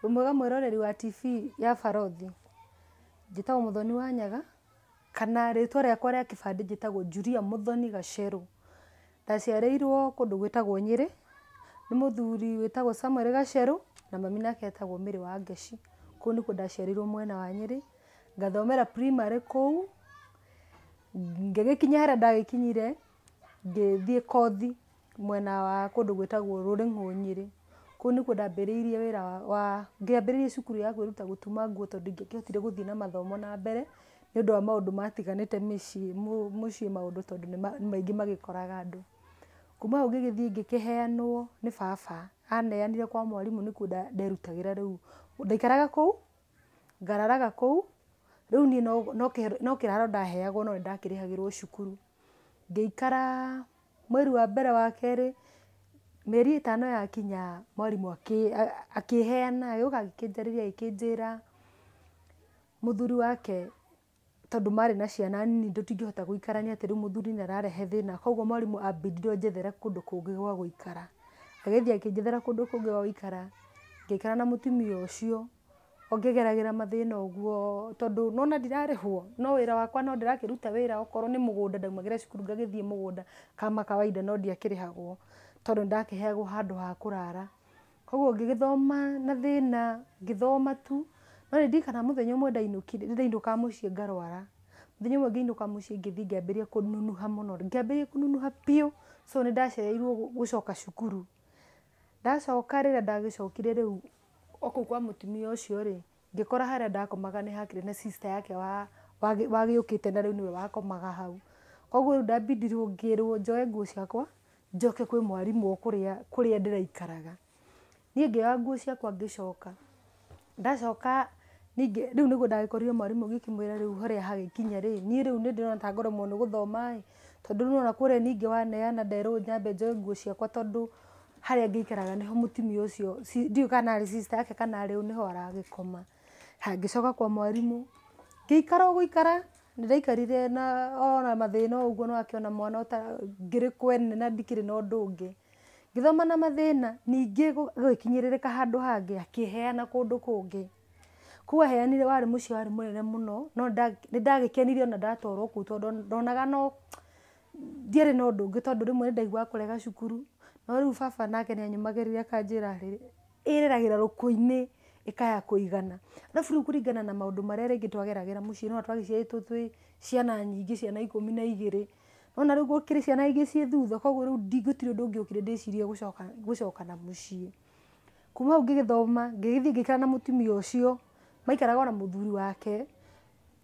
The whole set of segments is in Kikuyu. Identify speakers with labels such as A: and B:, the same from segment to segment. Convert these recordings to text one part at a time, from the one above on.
A: Wĩ mwega mwĩroreri wa TV ya Barothi? Njĩtagwo Mũthoni wa Nyaga, kana rĩtwa rĩakwa rĩa kĩbandĩ njĩtagwo Julia Mũthoni Gacerũ. Ndaciarĩirwo kũndũ gwĩtagwo Nyĩrĩ, nĩ mũthuri wĩtagwo Samuel Gacerũ, na mami nake etagwo Mary Wangeci. Kũu nĩkuo ndaciarĩirwo mwena wa Nyĩrĩ, ngathomera primary kũu, ngĩgĩkinya harĩa ndagĩkinyire, ngĩthiĩ kothi mwena wa kũndũ gwĩtagwo Rũrĩng'ũ Nyĩrĩ. Kũu nĩkuo ndambĩrĩirie wĩra wa, ngĩambĩrĩria cukuru ya kwĩruta gũtuma nguo tondũ ndingĩakĩhotire gũthiĩ na mathomo na mbere, nĩ ũndũ wa maũndũ matiganĩte mĩciĩ, mũciĩ maũndũ tondũ nĩ maingĩ magĩkoraga andũ. Kuma hau ngĩgĩthiĩ ngĩkĩheanwo nĩ baba, aneanire kwa mwarimũ nĩkuo nderutagĩra rĩu. Ndaikaraga kũu, ngararaga kũu, rĩu niĩ no kĩraro ndaheagwo no nĩndakĩrĩhagĩrwo cukuru. Ngĩikara mweri wa mbere wa kerĩ, mĩeri ĩtano yakinya mwarimũ akĩheana, agĩũka agĩkĩnjarĩria agĩkĩnjĩra mũthuri wake tondũ marĩ na ciana nini tũtingĩhota gũikarania atĩ rĩu mũthuri nĩ ararehe thĩna, koguo mwarimũ ambindire anjethere kũndũ kũngĩ gwa gũikara. Agĩthiĩ akĩnjethera kũndũ kũngĩ gwa gũikara, ngĩikara na mũtumia ũcio, o ngĩgeragĩra mathĩna ũguo tondũ nĩwona ndirarĩhwo, no wĩra wakwa no ndĩrakĩruta wĩra okorwo nĩ mũgũnda ndaumagĩra cukuru ngagĩthiĩ mũgũnda kama kawaida no ndiakĩrĩhagwo tondũ nĩndakĩheagwo handũ ha kũrara. Koguo ngĩgĩthoma na thĩna, ngĩthoma tu, no nĩndirikanaga mũthenya ũmwe ndainũkire, nĩndainũkaga mũciĩ ngarwara. Mũthenya ũmwe ngĩinũka mũciĩ ngĩthiĩ ngĩambĩrĩria kũnunuha mũno, ngĩambĩrĩria kũnunuha biũ, so nĩndacereirwo gũcoka cukuru. Ndacoka rĩrĩa ndagĩcokire rĩu o kũu kwa mũtumia ũcio rĩ, ngĩkora harĩa ndakomaga nĩ hakĩrĩ na sister yake wagĩũkĩte na rĩu nĩwe wakomaga hau. Koguo rĩu ndambindirwo ngĩrwo njoe nguo ciakwa, njoke kwĩ mwarimũ o kũrĩa kũrĩa ndĩraikaraga. Niĩ ngĩoya nguo ciakwa ngĩcoka. Ndacoka ningĩ rĩu nĩguo ndagĩkorire mwarimũ ngĩkĩmwĩra rĩu harĩa hagĩkinya rĩ, niĩ rĩu nĩ ndĩrona ta ngũremwo nĩ gũthoma ĩ, tondũ rĩu nĩwona kũrĩa ningĩ waneana nderwo nyambe njoe nguo ciakwa tondũ harĩa ngĩikaraga nĩho mũtumia ũcio, ndiũĩ kana arĩ sister yake kana arĩ ũ nĩho aragĩkoma. Ngĩcoka kwa mwarimũ, ngĩikara o gũikara, nĩndaikarire na ona mathĩna o ũguo nĩwakĩona mwana ngĩrĩ kwene na ndikĩrĩ na ũndũ ũngĩ. Ngĩthoma na mathĩna, ningĩ gũgĩkinyĩrĩrĩka handũ hangĩ, akĩheana kũndũ kũngĩ. Kũu aheanire warĩ mũciĩ warĩ mũnene mũno, no nĩndagĩkenire ona ndatwarwo kũu tondũ ndonaga no ndiarĩ na ũndũ ũngĩ tondũ rĩmwe nĩndaiguaga kũrega cukuru, no rĩu baba nake nĩanyũmagĩrĩria akanjĩra ĩreragĩra rũkũ-inĩ ĩkaya kũigana. Arabu rĩu kũringana na maũndũ marĩa rĩngĩ twageragĩra mũciĩ nĩwona twagĩciarĩtwo twĩ ciana nyingĩ, ciana 12. Nĩwona rĩu gũkĩrĩ ciana ingĩ ciĩ thutha, koguo rĩu gũtirĩ ũndũ ũngĩokire ndĩcirie gũcoka gũcoka na mũciĩ. Kuma hau ngĩgĩthoma, ngĩgĩthiĩ ngĩikara na mũtumia ũcio, maikaraga ona mũthuri wake.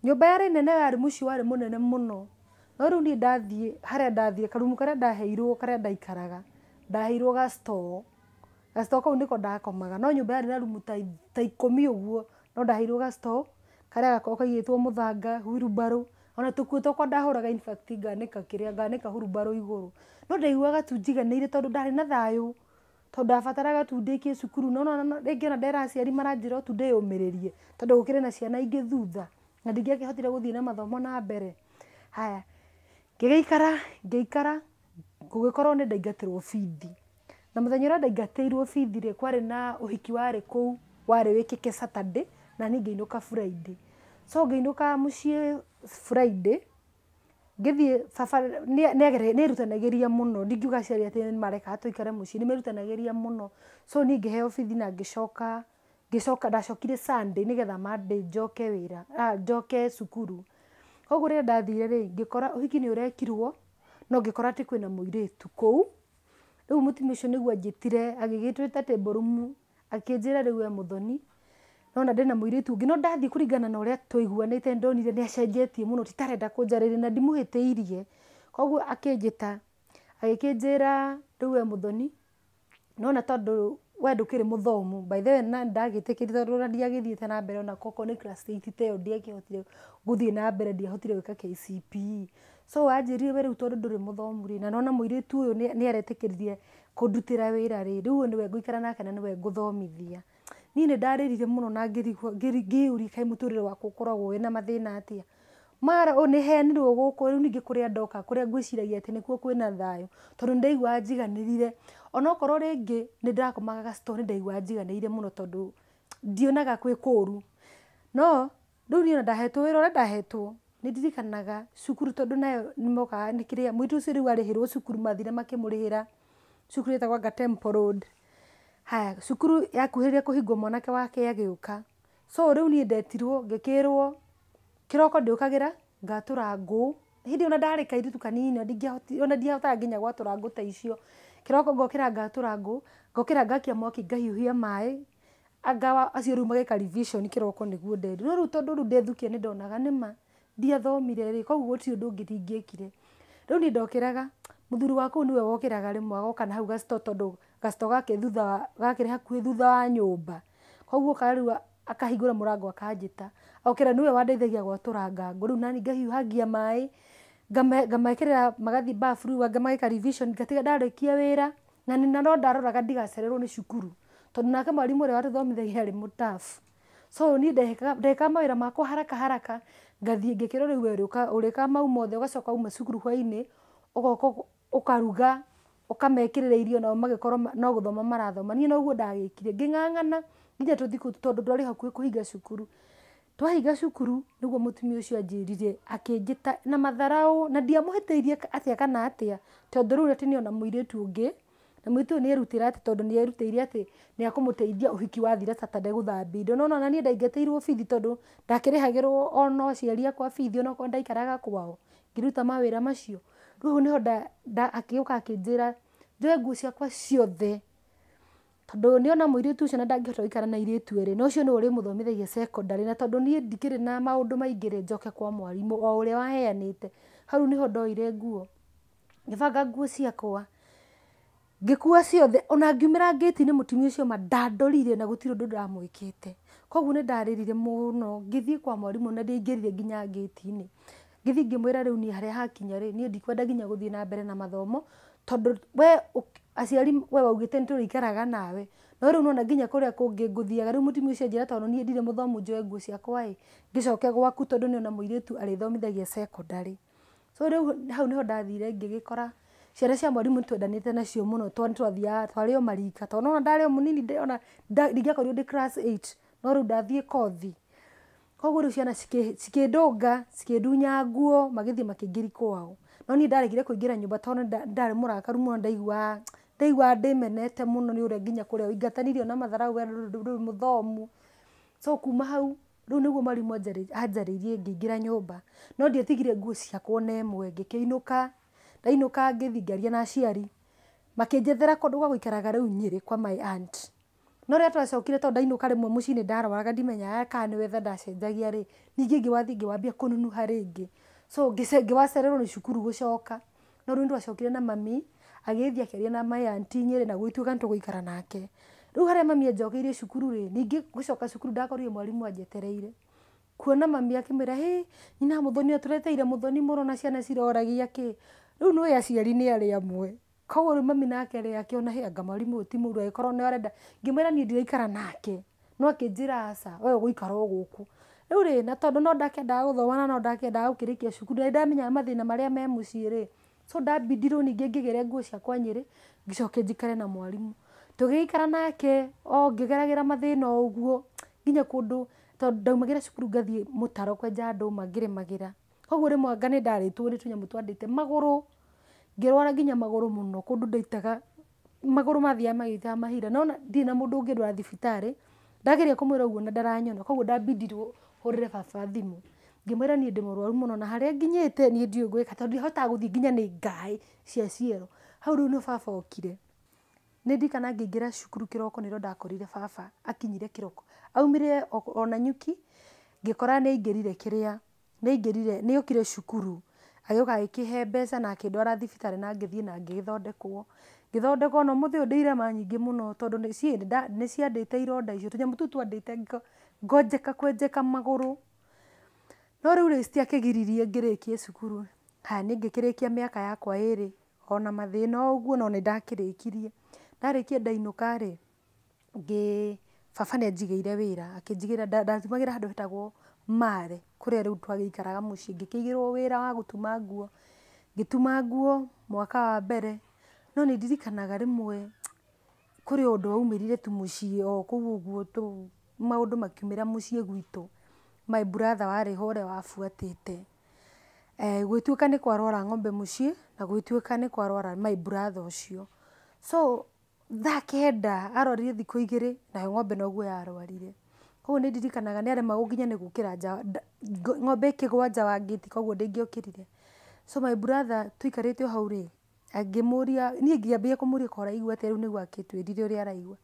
A: Nyũmba yarĩ nene yarĩ mũciĩ warĩ mũnene mũno, no rĩu niĩ ndathiĩ harĩa ndathire, karumu karĩa ndaheirwo karĩa ndaikaraga, ndaheirwo ga store. Ga store kau nĩko ndakomaga, no nyũmba yarĩ na rumu ta 10 ũguo, no ndaheirwo ga store, karĩa gakoragwo kaigĩtwo mũthanga, wheelbarrow, ona tũkuo twakwa ndahũraga in fact nganĩka kĩrĩa, nganĩka wheelbarrow igũrũ. No ndaiguaga tu njiganĩire tondũ ndarĩ na thayũ, tondũ ndabataraga tu ndĩkie cukuru, no nĩwona rĩngĩ ona ndera aciari maranjĩra o tu ndĩyũmĩrĩrie, tondũ gũkĩrĩ na ciana ingĩ thutha, na ndingĩakĩhotire gũthiĩ na mathomo na mbere. Haya, ngĩgĩikara, ngĩikara, gũgĩkorwo nĩ ndaingatĩrwo bithi. Na mũthenya ũrĩa ndaingatĩirwo bithi rĩ, kwarĩ na ũhiki warĩ kũu, warĩ wĩkĩke Saturday, na niĩ ngĩinũka Friday. So ngĩinũka mũciĩ Friday, ngĩthiĩ baba nĩerutanagĩria mũno, ndingiuga aciari atĩ nĩmarekaga tũikare mũciĩ, nĩmerutanagĩria mũno. So niĩ ngĩheo bithi na ngĩcoka, ngĩcoka ndacokire Sunday nĩgetha Monday njoke wĩra, njoke cukuru. Koguo rĩrĩa ndathire rĩ, ngĩkora ũhiki nĩ ũrekirwo, no ngĩkora atĩ kwĩna mũirĩtu kũu. Rĩu mũtumia ũcio nĩguo anjĩtire, agĩgĩtwĩta table room, akĩnjĩra rĩu we Mũthoni, nĩwona ndĩna mũirĩtu ũngĩ, no ndathiĩ kũringana na ũrĩa twaiguanĩte nĩndonire nĩacenjetie mũno, ti ta arenda kũnjarĩria na ndimũhĩtĩirie. Koguo akĩnjĩta, agĩkĩnjĩra rĩu we Mũthoni, nĩwona tondũ we ndũkĩrĩ mũthomu, by the way na nĩndagĩtĩkĩrire tondũ ona ndiagĩthiĩte na mbere ona okorwo nĩ class 8 ta ĩyo ndiakĩhotire gũthiĩ na mbere, ndiahotire gwĩka KCPE. So anjĩrire we rĩu tondũ ndũrĩ mũthomu rĩ, na nĩwona mũirĩtu ũyũ nĩaretĩkĩrire kũndutĩra wĩra rĩ, rĩu ũyũ nĩwe ngũikara nake na nĩwe ngũthomithia. Niĩ nĩndarĩrire mũno na ngĩyũria kaĩ mũtũrĩre wakwa ũkoragwo wĩna mathĩna atĩa. Mara ũũ nĩheanirwo gũkũ, rĩu ningĩ kũrĩa ndoka, kũrĩa ngwĩciragia atĩ nĩkuo kwĩna thayũ, tondũ nĩndaiguaga njiganĩrire. Onokorwo rĩngĩ nĩndakomaga ga store nĩndaiguaga njiganĩire mũno tondũ Ndionaga kwĩ kũru. No rĩu niĩ ona ndahetwo wĩra ũrĩa ndahetwo, nĩ ndirikanaga cukuru tondũ nayo nĩ mokaga nĩ kĩrĩa mũirĩtu ũcio rĩu arĩhĩrwo cukuru mathire makĩmũrĩhĩra, cukuru ĩtagwo anga Temple Road. Haya, cukuru yakuhĩrĩria kũhingwo mwanake wake agĩũka. So rĩu niĩ ndetirwo ngĩkĩrwo kĩroko ndĩũkagĩra ngatũra ngũ. Hĩndĩ ĩyo ona ndarĩ kairĩtu kanini ona ndiahotaga nginya gwatũra ngũ ta icio. Kĩroko ngokĩra ngatũra ngũ, ngokĩra ngakia mwaki ngahiũhia maĩ, anga acio rĩu mageka revision kĩroko nĩguo nderirwo. No rĩu tondũ rĩu ndethukia nĩ ndonaga nĩma ndiathomire rĩ, koguo gũtirĩ ũndũ ũngĩ ndingĩekire. Rĩu niĩ ndokĩraga, mũthuri wa kũu nĩwe wokĩraga rĩmwe agoka na hau gacito tondũ gacito gake thutha gakĩrĩ hakuhĩ thutha wa nyũmba. Koguo okaga rĩu akahingũra mũrango akanjĩta. Okĩra nĩwe wandeithagia gwatũranga ngũ, rĩu nani ngahiũhangia maĩ, ngamekĩrĩra magathiĩ bafu rĩu angĩ mageka revision, ngatiga ndarĩkia wĩra, na no ndaroraga ndigacererwo nĩ cukuru, tondũ nake mwarimũ ũrĩa watũthomithagia arĩ mũ tough. So niĩ ndekaga mawĩra makwa haraka haraka, ngathiĩ ngĩkĩrwo rĩu we ũrĩkaga mau mothe, ũgacoka wauma cukuru hwainĩ, ũgoka ũkaruga, ũkamekĩrĩra irio nao magĩkorwo no gũthoma marathoma. Niĩ noguo ndagĩkire, ngĩng'ang'ana nginya tũthikũ tondũ twarĩ hakuhĩ kũhinga cukuru. Twahinga cukuru nĩguo mũtumia ũcio anjĩrire, akĩnjĩta na matharaũ, na ndiamũhĩtĩirie atĩa kana atĩa, tondũ rĩu atĩ nĩona mũirĩtu ũngĩ, na mũirĩtu ũyũ nĩerutĩra atĩ tondũ nĩerutĩire atĩ nĩekũmũteithia ũhiki wathira Saturday gũthambia indo. No nona niĩ ndaingatĩirwo bithi tondũ ndakĩrĩhagĩrwo ona aciari akwa bithi onokorwo ndaikaraga kwao, ngĩruta mawĩra macio. Rĩu hau nĩho akĩũka akĩnjĩra njoe nguo ciakwa ciothe, tondũ nĩona mũirĩtu ũcio na ndangĩhota gũikara na airĩtu erĩ, na ũcio nĩwe ũrĩmũthomithagia secondary, na tondũ niĩ ndikĩrĩ na maũndũ maingĩ rĩ, njoke kwa mwarimũ o ũrĩa waheanĩte. Hau nĩho ndoire nguo, ngĩbanga nguo ciakwa, ngĩkua ciothe, ona ngiumĩra ngĩti-inĩ mũtumia ũcio ma ndandorire na gũtirĩ ũndũ ndamwĩkĩte. Koguo nĩ ndarĩrire mũno, ngĩthiĩ kwa mwarimũ na ndiaingĩrire nginya ngĩti-inĩ. Ngĩthiĩ ngĩmwĩra rĩu niĩ harĩa hakinya rĩ, niĩ ndikwenda nginya gũthiĩ na mbere na mathomo, tondũ we aciari we waugĩte nĩ tũrĩikaraga nawe, no rĩu nĩwona nginya kũrĩa kũngĩ ngũthiaga, rĩu mũtumia ũcio anjĩra tondũ niĩ ndirĩ mũthomu njoe nguo ciakwa ĩ, ngĩcoke gwaku tondũ nĩona mũirĩtu arĩthomithagia secondary. So rĩu hau nĩho ndathire ngĩgĩkora ciana cia mwarimũ nĩtwendanĩte nacio mũno tondũ nĩtwathiaga twarĩ o marika, tondũ nĩwona ndarĩ o mũnini ona ndingĩakorirwo ndĩ class 8, no rĩu ndathiĩ kothi. Koguo rĩu ciana cikĩndũnga, cikĩndunya nguo, magĩthiĩ makĩingĩria kwao. No niĩ ndaregire kũingĩra nyũmba tondũ ndarĩ mũrakaru mũno, ndaiguaga ndĩmenete mũno nĩ ũrĩa nginya kũrĩa ũingatanĩirio na matharaũ we ndũrĩ mũthomu. So kuma hau rĩu nĩguo mwarimũ anjarĩirie ngĩingĩra nyũmba. No ndiatigire nguo ciakwa ona ĩmwe, ngĩkĩinũka, ndainũka ngĩthiĩ ngĩaria na aciari, makĩnjethera kũndũ gwa gũikaraga rĩu Nyĩrĩ kwa my aunt. No rĩrĩa twacokire tondũ ndainũka rĩmwe mũciĩ nĩ ndarwaraga ndimenyaga kana nĩ weather ndacenjagia rĩ, ningĩ ngĩwathiĩ ngĩwambia kũnunuha rĩngĩ. So ngĩwacererwo nĩ cukuru gũcoka. No rĩu nĩtwacokire na mami, agĩthiĩ akĩaria na my aunt Nyĩrĩ na gũgĩtuĩka nĩtũgũikara nake. Rĩu harĩa mami anjokeirie cukuru rĩ, ningĩ gũcoka cukuru ndakorire mwarimũ anjetereire. Kuona mami akĩmwĩra, hĩ, nyina Mũthoni atũreteire Mũthoni mũno na ciana ciroragia kĩ. Rĩu nĩũĩ aciari nĩ arĩ amwe. Koguo rĩu mami nake rĩ, akĩona hĩ anga mwarimũ ũyũ ti mũũru angĩkorwo nĩ arenda. Ngĩmwĩra niĩ ndiraikara nake. No akĩnjĩra aca, we ũgũikara o gũkũ. Rĩu rĩ, na tondũ no ndakĩendaga gũthoma na no ndakĩendaga gũkĩrĩkia cukuru, na nĩndamenyaga mathĩna marĩa me mũciĩ rĩ, so ndabindirwo ningĩ ngĩgĩre nguo ciakwa Nyĩrĩ, ngĩcoke njikare na mwarimũ. Tũgĩgĩikara nake o ngĩgeragĩra mathĩna o ũguo, nginya kũndũ tondũ ndaumagĩra cukuru ngathiĩ mũtaro kwenja ndũma ngĩrĩmagĩra. Koguo rĩmwe anga nĩ ndarĩtwo nĩ tũnyamũ twandĩte magũrũ, ngĩrwara nginya magũrũ mũno kũndũ ndaitaga, magũrũ mathiaga magĩitaga mahinda. No ndirĩ na mũndũ ũngĩndwara thibitarĩ, ndageria kũmwĩra ũguo na ndaranyona, koguo ndabindirwo hũrĩre baba thimũ. Ngĩmwĩra niĩ ndĩ mũrwaru mũno na harĩa nginyĩte niĩ ndiũĩ ngwĩka tondũ ndihotaga gũthiĩ nginya nĩ ngaĩ cia ciero. Hau rĩu nĩho baba okire. Nĩ ndirikanaga ngĩingĩra cukuru kĩroko nĩrĩo ndakorire baba akinyire kĩroko. Aumire ona nyuki, ngĩkora nĩ aingĩrire kĩrĩa, nĩ aingĩrire, nĩ okire cukuru, agĩũka agĩkĩhe mbeca na akĩndwara thibitarĩ na ngĩthiĩ na ngĩgĩthondekwo. Ngĩthondekwo na ũmũthĩ ũyũ ndĩ irema nyingĩ mũno tondũ nĩ ciandĩte ironda icio, tũnyamũ tũu twandĩte ngonjeka kwenjeka magũrũ. No rĩu rĩ, citiakĩgiririe ngĩrĩkie cukuru. Haya niĩ ngĩkĩrĩkia mĩaka yakwa ĩrĩ, ona mathĩna o ũguo no nĩ ndakĩrĩkirie. Ndarĩkia ndainũka rĩ, baba nĩ anjigĩire wĩra, akĩnjigĩra ndatumagĩra handũ hetagwo Mare, kũrĩa rĩu twagĩikaraga mũciĩ, ngĩkĩigĩrwo wĩra wa gũtuma nguo. Ngĩtuma nguo mwaka wa mbere, no nĩ ndirikanaga rĩmwe kũrĩ ũndũ waumĩrire tu mũciĩ o kũu ũguo tu. maũndũ makiumĩra mũciĩ gwitũ, my brother warĩ ho ũrĩa wabuatĩte. Gũgĩtuĩka nĩ kwarwara ng'ombe mũciĩ, na gũgĩtuĩka nĩ kwarwara my brother ũcio. So thaa kenda arwarire thikũ igĩrĩ, nayo ng'ombe noguo yarwarire. Koguo nĩ ndirikanaga nĩ aremagwo nginya nĩ gũkĩra nja, ng'ombe ĩkĩgwa nja wa ngĩti koguo ndĩngĩokĩrire. So my brother tũikarĩte o hau rĩ, ngĩmũria, niĩ ngĩambia kũmũria ko ũraigua atĩa rĩu nĩguo akĩtwĩrire ũrĩa araigua.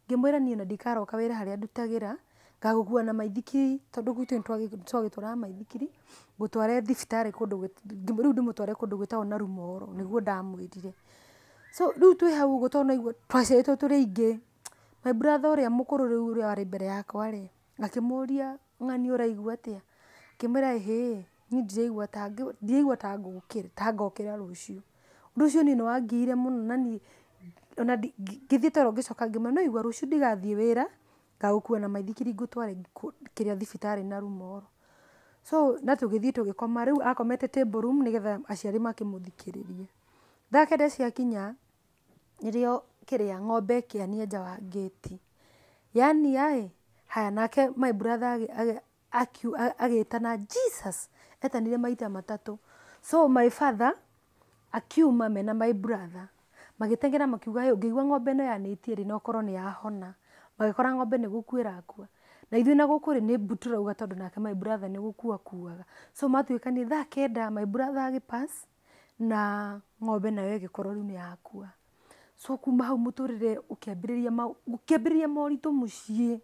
A: Ngĩmwĩra niĩ ona ndikaroka wĩra harĩa ndutagĩra, ngagũkua na maithikiri tondũ gwitũ nĩ twagĩtwaraga maithikiri, ngũtware thibitarĩ kũndũ rĩu ndĩmũtware kũndũ gwĩtagwo Narumoro, nĩguo ndamwĩrire. So rĩu twĩ hau ũguo tondũ nĩwaigua twaciarĩtwo tũrĩ aingĩ, my brother ũrĩa mũkũrũ rĩu ũrĩa warĩ mbere yakwa rĩ, akĩmũria ng'ani ũraigua atĩa? Akĩmwĩra ĩhĩ, niĩ ndiraigua ta ndiraigua ta ngũkĩra ta ngokĩra rũciũ. Ũndũ ũcio niĩ nĩ wangiire mũno na niĩ ona ngĩthiĩ toro ngĩcoka ngĩmwĩra nĩ waigua rũciũ ndigathiĩ wĩra, ngagũkua na maithikiri ngũtware kĩrĩa thibitarĩ Narumoro. So na tũgĩthiĩ tũgĩkoma, rĩu akomete table room nĩgetha aciari makĩmũthikĩrĩrie. Thaa kenda ciakinya, nĩrĩo kĩrĩa ng'ombe ĩkĩania nja wa ngĩti. Yania ĩ, haya nake my brother agĩtana Jesus, etanire maita matatũ. So my father akiuma mena my brother, magĩteng'era makiuga ĩ ũngĩigua ng'ombe ĩno yanĩtie rĩ, no ũkorwo nĩ yahona. Magĩkora ng'ombe nĩ gũkua ĩrakua. Na ithuĩ na gũkũ rĩ, nĩ mbu tũrauga tondũ nake my brother nĩ gũkua akuaga. So matuĩkania thaa kenda my brother agĩ pass na ng'ombe nayo ĩgĩkorwo rĩu nĩ yakua. So kuma hau mũtũrĩre ũkĩambĩrĩria ũkĩambĩrĩria moritũ mũciĩ.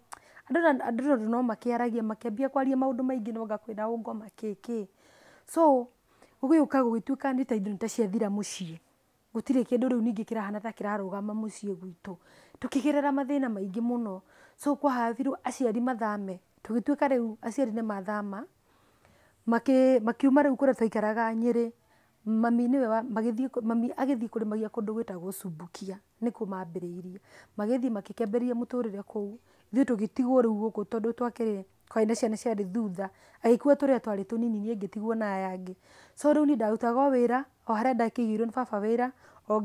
A: Andũ tondũ no makĩaragia, makĩambia kwaria maũndũ maingĩ no anga kwĩna ũngoma kĩ kĩ. So gũgĩũka gũgĩtuĩka nĩ ta indo nĩ ta ciathira mũciĩ. Gũtirĩ kĩndũ rĩu ningĩ kĩrahana ta kĩrarũgama mũciĩ gwitũ. Tũkĩgerera mathĩna maingĩ mũno. So kwahatirwo aciari mathame, tũgĩtuĩka rĩu aciari nĩ mathama, makiuma rĩu kũrĩa twaikaraga Nyĩrĩ, mami nĩwe magĩthiĩ mami agĩthiĩ kũrĩmagia kũndũ gwĩtagwo Subukia, nĩkuo mambĩrĩirie. Magĩthiĩ makĩkĩambĩrĩria mũtũrĩre kũu, ithuĩ tũgĩtigwo rĩu gũkũ tondũ twakĩrĩ kwarĩ na ciana ciarĩ thutha, agĩkua tũrĩa twarĩ tũnini niĩ ngĩtigwo na aya angĩ. So rĩu niĩ ndarutaga o wĩra, o harĩa ndakĩigĩirwo nĩ baba wĩra, o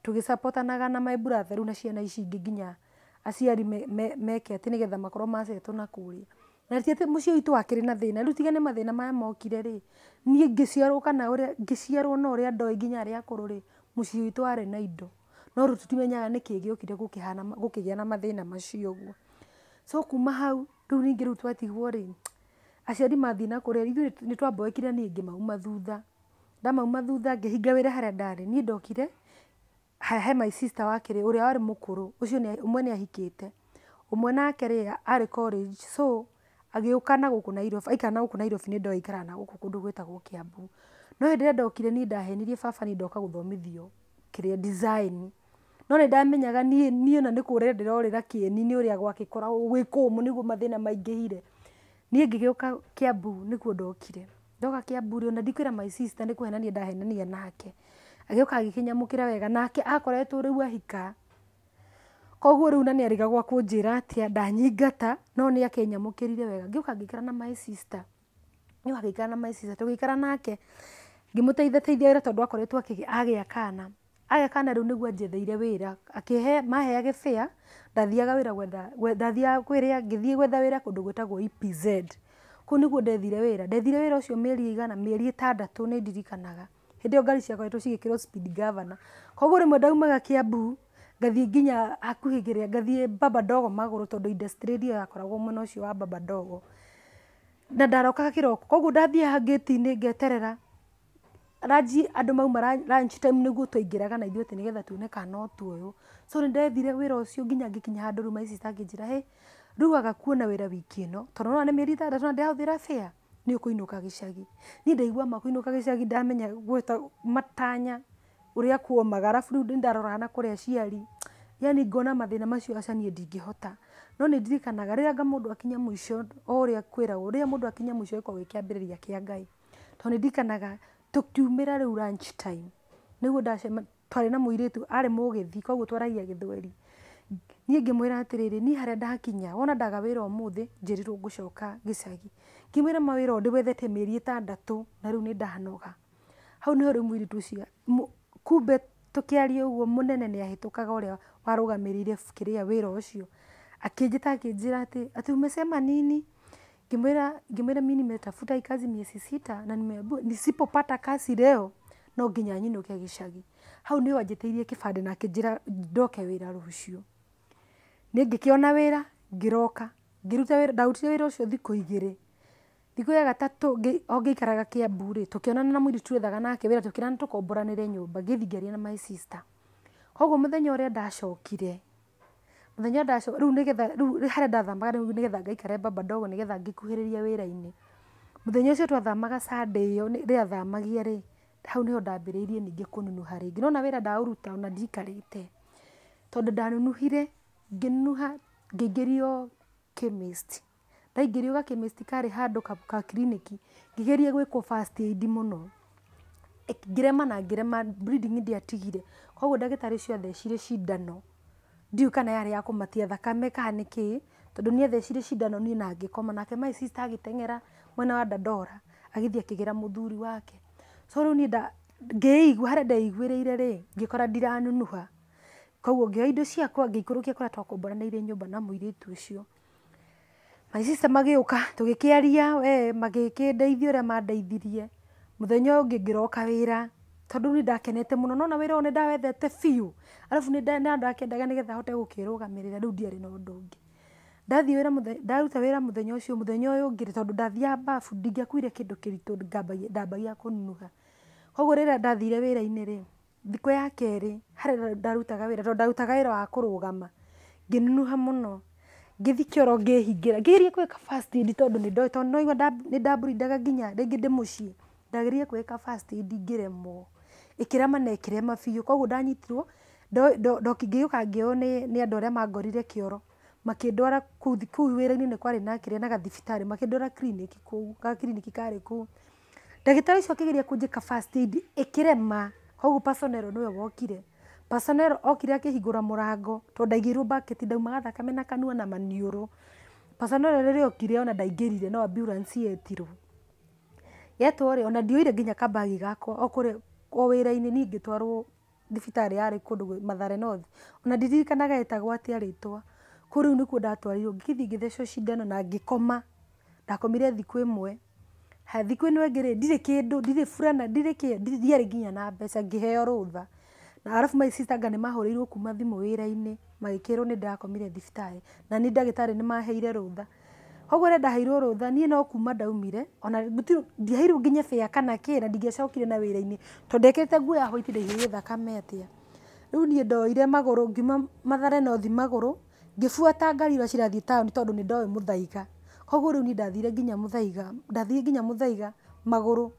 A: tũgĩcapotanaga na my brother rĩu na ciana ici ingĩ nginya aciari meke atĩ nĩgetha makorwo macetwo na kũrĩa. Na ti atĩ mũciĩ witũ wakĩrĩ na thĩna, rĩu tiga nĩ mathĩna maya mokire rĩ, niĩ ngĩciarwo kana ũrĩa ngĩciarwo na ũrĩa ndoĩ nginya arĩa akũrũ rĩ, mũciĩ witũ warĩ na indo. No rĩu tũtimenyaga nĩkĩ gĩokire gũkĩhana gũkĩgĩa na mathĩna macio ũguo. So kuma hau, rĩu ningĩ rĩu twatigwo rĩ, aciari mathiĩ na kũrĩa, ithuĩ nĩ twamboekire niĩ ngĩmauma thutha. Ndamauma thutha ngĩhinga wĩra harĩa ndarĩ, niĩ ndokire, he my sister wakĩrĩ, ũrĩa warĩ mũkũrũ, ũcio nĩ ũmwe nĩ ahikĩte. Ũmwe nake rĩ, arĩ college, so agĩũka na gũkũ Nairobi, aikara na gũkũ Nairobi nĩ ndoĩ aikaraga na gũkũ kũndũ gwĩtagwo Kiambu. No hĩndĩ ĩrĩa ndokire niĩ ndahenirie baba niĩ ndoka gũthomithio kĩrĩa design. No nĩ ndamenyaga niĩ niĩ ona nĩ kũrĩra ndĩrorĩra kĩeni nĩ ũrĩa gwagĩkoragwo gwĩ kũmũ nĩguo mathĩna maingĩhire. Niĩ ngĩgĩũka Kiambu nĩkuo ndokire. Ndoka Kiambu rĩ, ona ndikwĩra my sister nĩ kũhenania ndahenania nake. Agĩũka agĩkĩnyamũkĩra wega, nake akoretwo rĩu ahika. Koguo rĩu na nĩ arigagwo akũnjĩra atĩa, ndanyingata, no nĩ akĩnyamũkĩrire wega. Ngĩũka ngĩikara na my sister. Ngĩũka ngĩikara na my sister, tũgĩikara nake, ngĩmũteithateithia wĩra tondũ akoretwo agĩa kana. Agĩa kana rĩu nĩguo anjetheire wĩra, akĩhe maheage fare, ndathiaga wĩra gwetha, ndathiaga kwĩrĩa, ngĩthiĩ gwetha wĩra kũndũ gwĩtagwo EPZ. Kũu nĩguo ndethire wĩra, ndethire wĩra ũcio mĩeri ĩigana, mĩeri ĩtandatũ nĩ ndirikanaga. Hĩndĩ ĩyo ngari ciakoretwo cigĩkĩrwo speed governor. Koguo rĩmwe ndaumaga Kiambu, ngathiĩ nginya hakuhĩ kĩrĩa, ngathiĩ Baba Ndogo magũrũ tondũ industrial area yakoragwo mwena ũcio wa Baba Ndogo. Na ndarokaga kĩroko, koguo ndathiaga ngĩti-inĩ ngeterera lunch, andũ mauma lunch time nĩguo twaingĩraga na ithuĩ atĩ nĩgetha tuone kana no tuoywo. So nĩ ndethire wĩra ũcio nginya ngĩkinya handũ rĩu my sister akĩnjĩra hĩ, rĩu waga kuona wĩra wiki ĩno, tondũ nĩwona nĩ mĩeri ĩtandatũ na ndĩrahũthĩra fare, nĩ ũkũinũka gĩcagi. Niĩ ndaigua ma kũinũka gĩcagi ndamenya gwĩta matanya ũrĩa kuomaga, arabu rĩu nĩ ndaroraga na kũrĩa aciari, yani ngona mathĩna macio aca niĩ ndingĩhota. No nĩ ndirikanaga rĩrĩa anga mũndũ akinya mũico, o ũrĩa kwĩragwo, rĩrĩa mũndũ akinya mũico gĩkoragwo gĩ kĩambĩrĩria kĩa Ngai. Tondũ nĩ ndirikanaga tũkiumĩra rĩu lunch time, nĩguo twarĩ na mũirĩtu arĩ mũgĩthi koguo twaragia gĩthweri. Niĩ ngĩmwĩra atĩrĩrĩ, niĩ harĩa ndakinya, wona ndaga wĩra ũmũthĩ, njĩrirwo ngũcoka gĩcagi. Ngĩmwĩra mawĩra ũyũ ndĩwethete mĩeri ĩtandatũ na rĩu nĩ ndanoga. Hau nĩho rĩu mũirĩtu ũcio, kumbe tũkĩaria ũguo mũnene nĩ ahĩtũkaga ũrĩa warũgamĩrĩire kĩrĩa wĩra ũcio. Akĩnjĩta akĩnjĩra atĩ umesema nini? Ngĩmwĩra mimi nimetafuta hii kazi miezi sita na nimeambiwa nisipopata kazi leo no nginya nyinũke gĩcagi. Hau nĩho anjĩtĩirie kĩbandĩ na akĩnjĩra ndoke wĩra rũciũ. Niĩ ngĩkĩona wĩra, ngĩroka, ngĩruta wĩra, ndarutire wĩra ũcio thikũ igĩrĩ. Thikũ ya gatatũ o ngĩikaraga Kiambu rĩ, tũkĩonana na mũirĩtu twethaga nake wĩra tũkĩrana tũkomboranĩre nyũmba, ngĩthiĩ ngĩaria na my sister. Koguo mũthenya ũrĩa ndacokire, mũthenya ũrĩa ndacokire, rĩu nĩgetha rĩu harĩa ndathamaga rĩu nĩgetha ngaikare baba ndogo nĩgetha ngĩkuhĩrĩrie wĩra-inĩ. Mũthenya ũcio twathamaga Sunday ĩyo rĩrĩa athamagia rĩ, hau nĩho ndambĩrĩirie ningĩ kũnunuha rĩngĩ. Nĩwona wĩra ndaũruta ona ndiikarĩte, tondũ ndanunuhire, ngĩnunuha ngĩingĩrio chemist. Ndaingĩrio ga chemist karĩ handũ ga kiriniki, ngĩgeria gwĩkwo first aid mũno, ngĩrema na ngĩrema bleeding ndĩatigire. Koguo ndagĩtarĩ ũcio athecire cindano, ndiũĩ kana yarĩ ya kũmatia thakame kana nĩkĩĩ, tondũ nĩ athecire cindano niĩ na ngĩkoma. Nake my sister agĩteng'era mwena wa Dandora, agĩthiĩ akĩgĩra mũthuri wake. So rĩu niĩ ngĩigua harĩa ndeiguĩrĩire rĩ, ngĩkora ndiranunuha. Koguo ngĩoya indo ciakwa ngĩikũrũkia kũrĩa twakomboranĩire nyũmba na mũirĩtu ũcio. My sister magĩũka tũgĩkĩaria we magĩkĩndeithia ũrĩa mandeithirie. Mũthenya ũyũ ũngĩ ngĩroka wĩra, tondũ nĩ ndakenete mũno, nĩwona wĩra ũyũ nĩ ndawendete biũ, arabu nĩ ndakĩendaga nĩgetha hote gũkĩrũgamĩrĩra rĩu ndiarĩ na ũndũ ũngĩ. Ndathiĩ wĩra mũthenya, ndaruta wĩra mũthenya ũcio, mũthenya ũyũ ũngĩ rĩ, tondũ ndathiaga bafu ndingĩakuire kĩndũ kĩritũ ndambagia kũnunuha. Koguo rĩrĩa ndathire wĩra-inĩ rĩ, thikũ ya kerĩ harĩa ndarutaga wĩra, tondũ ndarutaga wĩra wa kũrũgama, ngĩnunuha mũno, ngĩthiĩ kĩoro ngĩhingĩra, ngĩgeria gwĩka first aid tondũ nĩ ndoĩ, tondũ nĩwaigua nĩ ndamburindaga nginya rĩngĩ ndĩ mũciĩ, ndageririe kwĩka first aid ngĩremwo, ĩkĩrema na ĩkĩrema biũ, koguo ndanyitirwo, ngĩũka ngĩoywo nĩ andũ arĩa mangorire kĩoro, makĩndwara kũu kũu wĩra-inĩ nĩ kwarĩ na kĩrĩa na gathibitarĩ, makĩndwara clinic kũu, gakiriniki karĩ kũu. Ndagĩtarĩ ũcio akĩgeria kũnjĩka first aid ĩkĩrema, koguo personnel nĩwe wokire. Personnel okire akĩhingũra mũrango, tondũ ndaigĩirwo bucket ndaumaga thakame na kanua na maniũrũ. Personnel rĩrĩa okire ona ndaingĩrire no ambulance yetirwo. Yetwo rĩ, ona ndioire nginya kabagi gakwa o kũrĩa o wĩra-inĩ niĩ ngĩtwarwo thibitarĩ yarĩ kũndũ Mathare North. Ona ndiririkanaga yetagwo atĩa rĩtwa. Kũu rĩu nĩkuo ndatwarirwo, ngĩthiĩ ngĩthecwo cindano na ngĩkoma. Ndakomire thikũ ĩmwe. Haya thikũ ĩno ĩngĩ rĩ, ndirĩ kĩndũ, ndirĩ burana, ndirĩ kĩ, ndiarĩ nginya na mbeca, ngĩheo rũtha. Na arabu my sister anga nĩ mahũrĩirwo kuma thimũ wĩra-inĩ, magĩkĩrwo nĩ ndĩrakomire thibitarĩ. Na niĩ ndagĩtarĩ nĩ maheire rũtha. Koguo rĩrĩa ndaheirwo rũtha, niĩ no kuma ndaumire, ona gũtirĩ ndiaheirwo nginya fare kana kĩ, na ndingĩacokire na wĩra-inĩ, tondũ ndekĩrĩte nguo ya white ndaihũrire thakame atĩa. Rĩu niĩ ndoire magũrũ ngiuma Mathare North magũrũ, ngĩbuata ngari iria cirathiĩ taũni tondũ nĩ ndoĩ Mũthaiga. Koguo rĩu niĩ ndathire nginya Mũthaiga, ndathire nginya Mũthaiga magũrũ.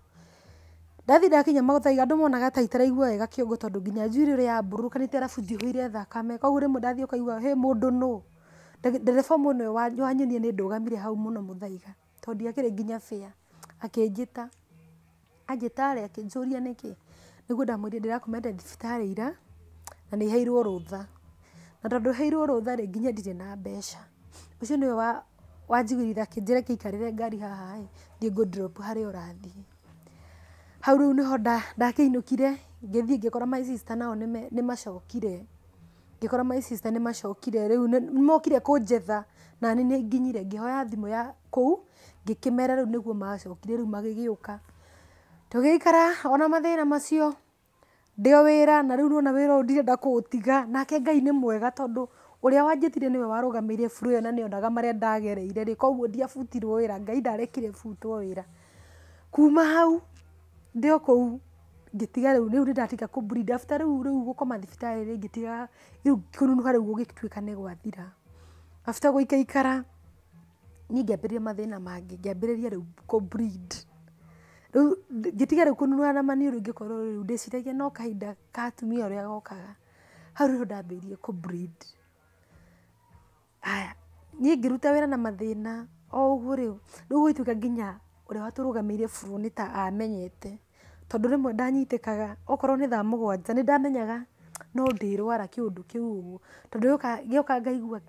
A: Ndathiĩ ndakinya Mũthaiga andũ monaga ta itaraigua wega kĩongo tondũ nginya njuĩrĩ ũrĩa yambũrũrũkanĩte arabu njihũire thakame. Koguo rĩmwe ndathiĩ ũkaigua hĩ mũndũ nũ. Ndereba ũmwe nĩwe wanyonire nĩ ndũgamire hau mũno Mũthaiga, tondũ ndiakĩrĩ nginya fare. Akĩnjĩta, anjĩta rĩ akĩnjũria nĩkĩ, nĩguo ndamwĩrire ndĩrakomete thibitarĩ ira, na nĩ heirwo rũtha. Na tondũ heirwo rũtha rĩ, nginya ndirĩ na mbeca. Ũcio nĩwe wanjiguire akĩnjĩra reke njikarĩre ngari haha ĩ, thiĩ ngũ drop harĩa ũrathiĩ. Hau rĩu nĩho ndakĩinũkire, ngĩthiĩ ngĩkora my sister nao nĩ macokire. Ngĩkora my sister nĩ macokire rĩu nĩ mokire kũnjetha, nani nĩ nginyire, ngĩhoya thimũ ya kũu, ngĩkĩmera rĩu nĩguo macokire rĩu magĩgĩũka. Tũgĩikara ona mathĩna macio, ndĩ o wĩra na rĩu nĩwona wĩra ũyũ ndirenda kũũtiga, nake Ngai nĩ mwega tondũ ũrĩa wanjĩtire nĩwe warũgamĩire floor ĩyo na nĩ onaga marĩa ndagereire rĩ, koguo ndiabutirwo wĩra, Ngai ndarekire butwo wĩra. Kuma hau ndĩ o kũu ngĩtiga rĩu, rĩu nĩ ndatiga kũ bleed after rĩu rĩu gũkoma thibitarĩ rĩ, ngĩtiga rĩu kũnunuha rĩu gũgĩtuĩka nĩ gwathira. After gũikaikara, niĩ ngĩambĩrĩria mathĩna mangĩ, ngĩambĩrĩria rĩu kũ bleed. Rĩu ngĩtiga rĩu kũnunuha na maniũrũ ngĩkorwo rĩu ndĩciragia no kahinda ka atumia ũrĩa gokaga. Hau nĩho ndambĩrĩirie kũ bleed. Haya, niĩ ngĩruta wĩra na mathĩna o ũguo rĩu, rĩu gũgĩtuĩka nginya ũrĩa watũrũgamĩire floor nĩ ta amenyete. Tondũ rĩmwe ndanyitĩkaga, okorwo nĩ thaa mũgwanja nĩ ndamenyaga no ndĩrwara kĩũndũ kĩu ũguo. Tondũ gĩoka ngaigua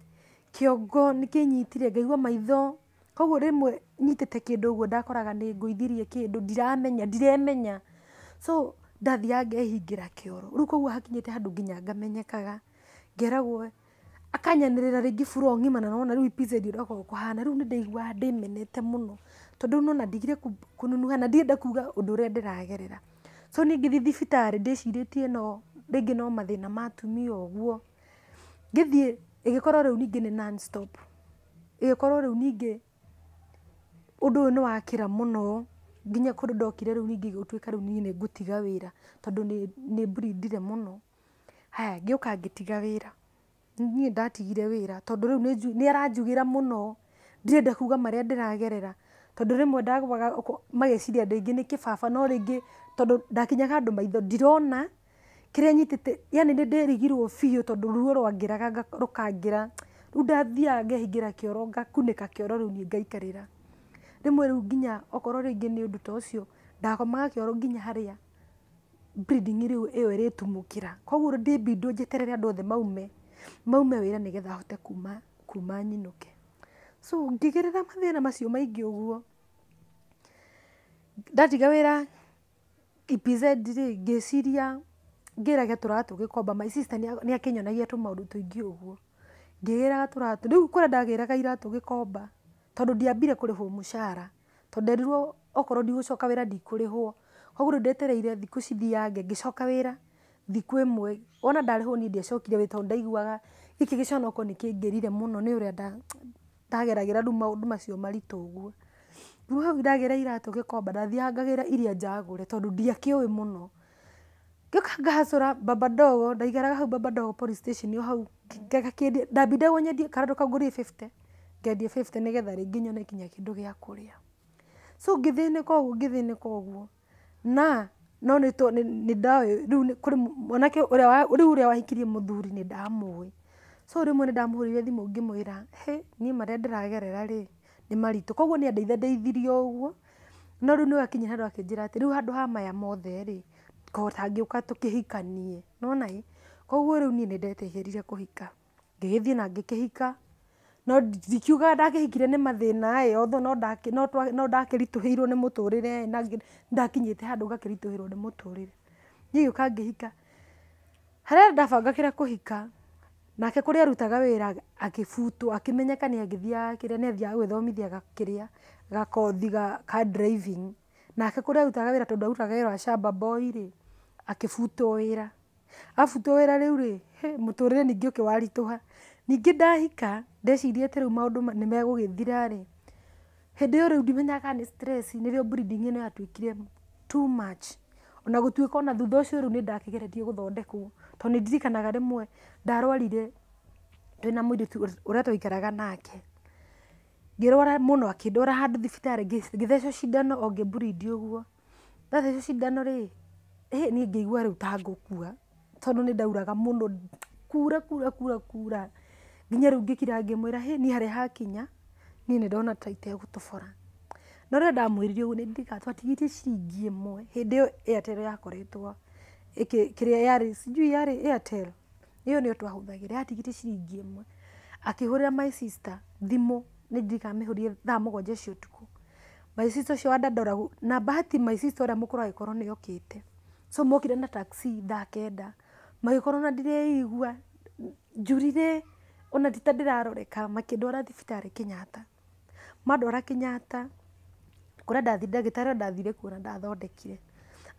A: kĩongo nĩ kĩnyitire, ngaigua maitho, koguo rĩmwe nyitĩte kĩndũ ũguo ndakoraga nĩ ngũithirie kĩndũ, ndiramenya, ndiremenya. So ndathiaga ngehingĩra kĩoro. Rĩu koguo hakinyĩte handũ nginya ngamenyekaga, ngeragwo Akanyanĩrĩra rĩngĩ floor ng'ima na nona rĩu EPZ ũrĩa gũkoragwo kũhana, rĩu nĩ ndaiguaga ndĩmenete mũno tondũ rĩu nona ndigire kũnunuha na ndirenda kuga ũndũ ũrĩa ndĩragerera. So niĩ ngĩthiĩ thibitarĩ ndĩcirĩtie no rĩngĩ no mathĩna ma atumia ũguo, ngĩthiĩ ĩgĩkorwo rĩu ningĩ nĩ non stop, ĩgĩkorwo rĩu ningĩ ũndũ ũyũ nĩ wakĩra mũno nginya kũndũ ndokire rĩu ningĩ gũtuĩka rĩu niĩ nĩ ngũtiga wĩra tondũ nĩ mburindire mũno. Haya ngĩũka ngĩtiga wĩra, niĩ ndatigire wĩra tondũ rĩu nĩ aranjugĩra mũno, ndirenda kuga marĩa ndĩragerera tondũ rĩmwe ndagwaga mageciria rĩngĩ nĩ kĩbaba no rĩngĩ tondũ ndakinyaga handũ maitho ndirona kĩrĩa nyitĩte, yani nĩ ndĩrigirwo biũ tondũ ruo rwangĩraga rũkangĩra, rĩu ndathiaga ngehingĩra kĩoro ngakunĩka kĩoro rĩu niĩ ngaikarĩra. Rĩmwe rĩu nginya okorwo rĩngĩ nĩ ũndũ ta ũcio, ndakomaga kĩoro nginya harĩa bleeding rĩu ĩyo ĩrĩtumũkĩra, koguo ndĩbindwo njeterere andũ othe maume, maume wĩra nĩgetha hote kuma kuma nyinũke. So ngĩgerera mathĩna macio maingĩ ũguo, ndatiga wĩra EPZ rĩ, ngĩciria ngĩrage tũratũ Gĩkomba, my sister nĩ akĩnyonagia tũmaũndũ tũingĩ ũguo, ngĩgĩraga tũratũ, rĩu kũrĩa ndagĩraga iratũ Gĩkomba, tondũ ndiambire kũrĩhwo mũcara, tondũ nderirwo okorwo ndigũcoka wĩra ndikũrĩhwo, koguo rĩu ndetereire thikũ cithiange, ngĩcoka wĩra thikũ ĩmwe, wona ndarĩhwo niĩ ndiacokire wĩra tondũ ndaiguaga gĩkĩ gĩconoko nĩ kĩngĩrire mũno nĩ ũrĩa ndageragĩra rĩu maũndũ macio maritũ ũguo. Rĩu hau ndagĩra iratũ Gĩkomba ndathiaga ngagĩra iria njagũre tondũ ndiakĩũĩ mũno. Ngĩũka ngahacũra baba ndogo, ndaikaraga hau baba ndogo police station o hau, ngakĩendia, ndambindagwo nyendie karatũ kau ngũrire 50, ngendie 50 nĩgetha rĩngĩ nyone nginya kĩndũ gĩa kũrĩa. So ngĩthĩnĩka ũguo ngĩthĩnĩka ũguo, na no nĩ ndoĩ rĩu kũrĩ mwanake ũrĩa rĩu ũrĩa wahikirie mũthuri nĩ ndamũĩ. So rĩmwe nĩ ndamũhũrĩire thimũ ngĩmwĩra, hĩ niĩ marĩa ndĩragerera rĩ, nĩ maritũ. Koguo nĩ andeithandeithirie o ũguo, no rĩu nĩ hakinyire handũ akĩnjĩra atĩ rĩu handũ ha maya mothe rĩ, ko ũtangĩũka tũkĩhikanie, nĩwona ĩ. Koguo rĩu niĩ nĩ ndetĩkĩrire kũhika, ngĩgĩthiĩ na ngĩkĩhika, no ndikiugaga ndakĩhikire nĩ mathĩna ĩ, although no ndakĩritũhĩirwo nĩ mũtũrĩre ĩ, na nĩndakinyĩte handũ ngakĩritũhĩrwo nĩ mũtũrĩre. Niĩ ngĩũka ngĩhika, harĩa ndabangagĩra kũhika, nake kũrĩa arutaga wĩra akĩbutwo, akĩmenyeka nĩ agĩthiaga kĩrĩa nĩ athiaga gwĩthomithia kĩrĩa gakothi ka driving, nake kũrĩa arutaga wĩra tondũ arutaga wĩra wa shamba boy rĩ, akĩbutwo wĩra. Abutwo wĩra rĩu rĩ, hĩ mũtũrĩre ningĩ ũkĩwaritũha. Ningĩ ndahika, ndeciria atĩ rĩu maũndũ nĩ megũgĩthira rĩ, hĩndĩ ĩyo rĩu ndimenyaga kana nĩ stress nĩrĩo bleeding ĩno yatuĩkire too much. Ona gũtuĩka ona thutha ũcio rĩu nĩ ndakĩgeretie gũthondekwo, tondũ nĩ ndirikanaga rĩmwe ndarwarire twĩna mũirĩtu ũrĩa twaikaraga nake, ngĩrwara mũno akĩndwara handũ thibitarĩ ngĩthecwo cindano o ngĩ bleed ũguo. Ndathecwo cindano rĩ, hĩ niĩ ngĩigua rĩu ta ngũkua tondũ nĩ ndauraga mũno, kura kura kura kura, nginya rĩu ngĩkira ngĩmwĩra hĩ niĩ harĩa hakinya, niĩ nĩ ndona ta itegũtobora. No rĩrĩa ndamwĩrire ũguo nĩ ndirikanaga twatigĩtie ciringi ĩmwe, hĩndĩ ĩyo Airtel yakoretwo kĩrĩa yarĩ sijui yarĩ Airtel, ĩyo nĩyo twahũthagĩra, yatigĩtie ciringi ĩmwe. Akĩhũrĩra my sister thimũ, nĩ ndirikanaga amĩhũrire thaa mũgwanja cia ũtukũ. My sister ũcio wa Dandora, na bahati my sister ũrĩa mũkũrũ agĩkorwo nĩ okĩte. So mokire na taxi thaa kenda, magĩkorwo ona ndireigua, njurire ona ti ta ndĩraroreka, makĩndwara thibitarĩ Kenyatta. Mandwara Kenyatta, kũrĩa ndathire ndagĩtarĩ ũrĩa ndathire kuona ndathondekire,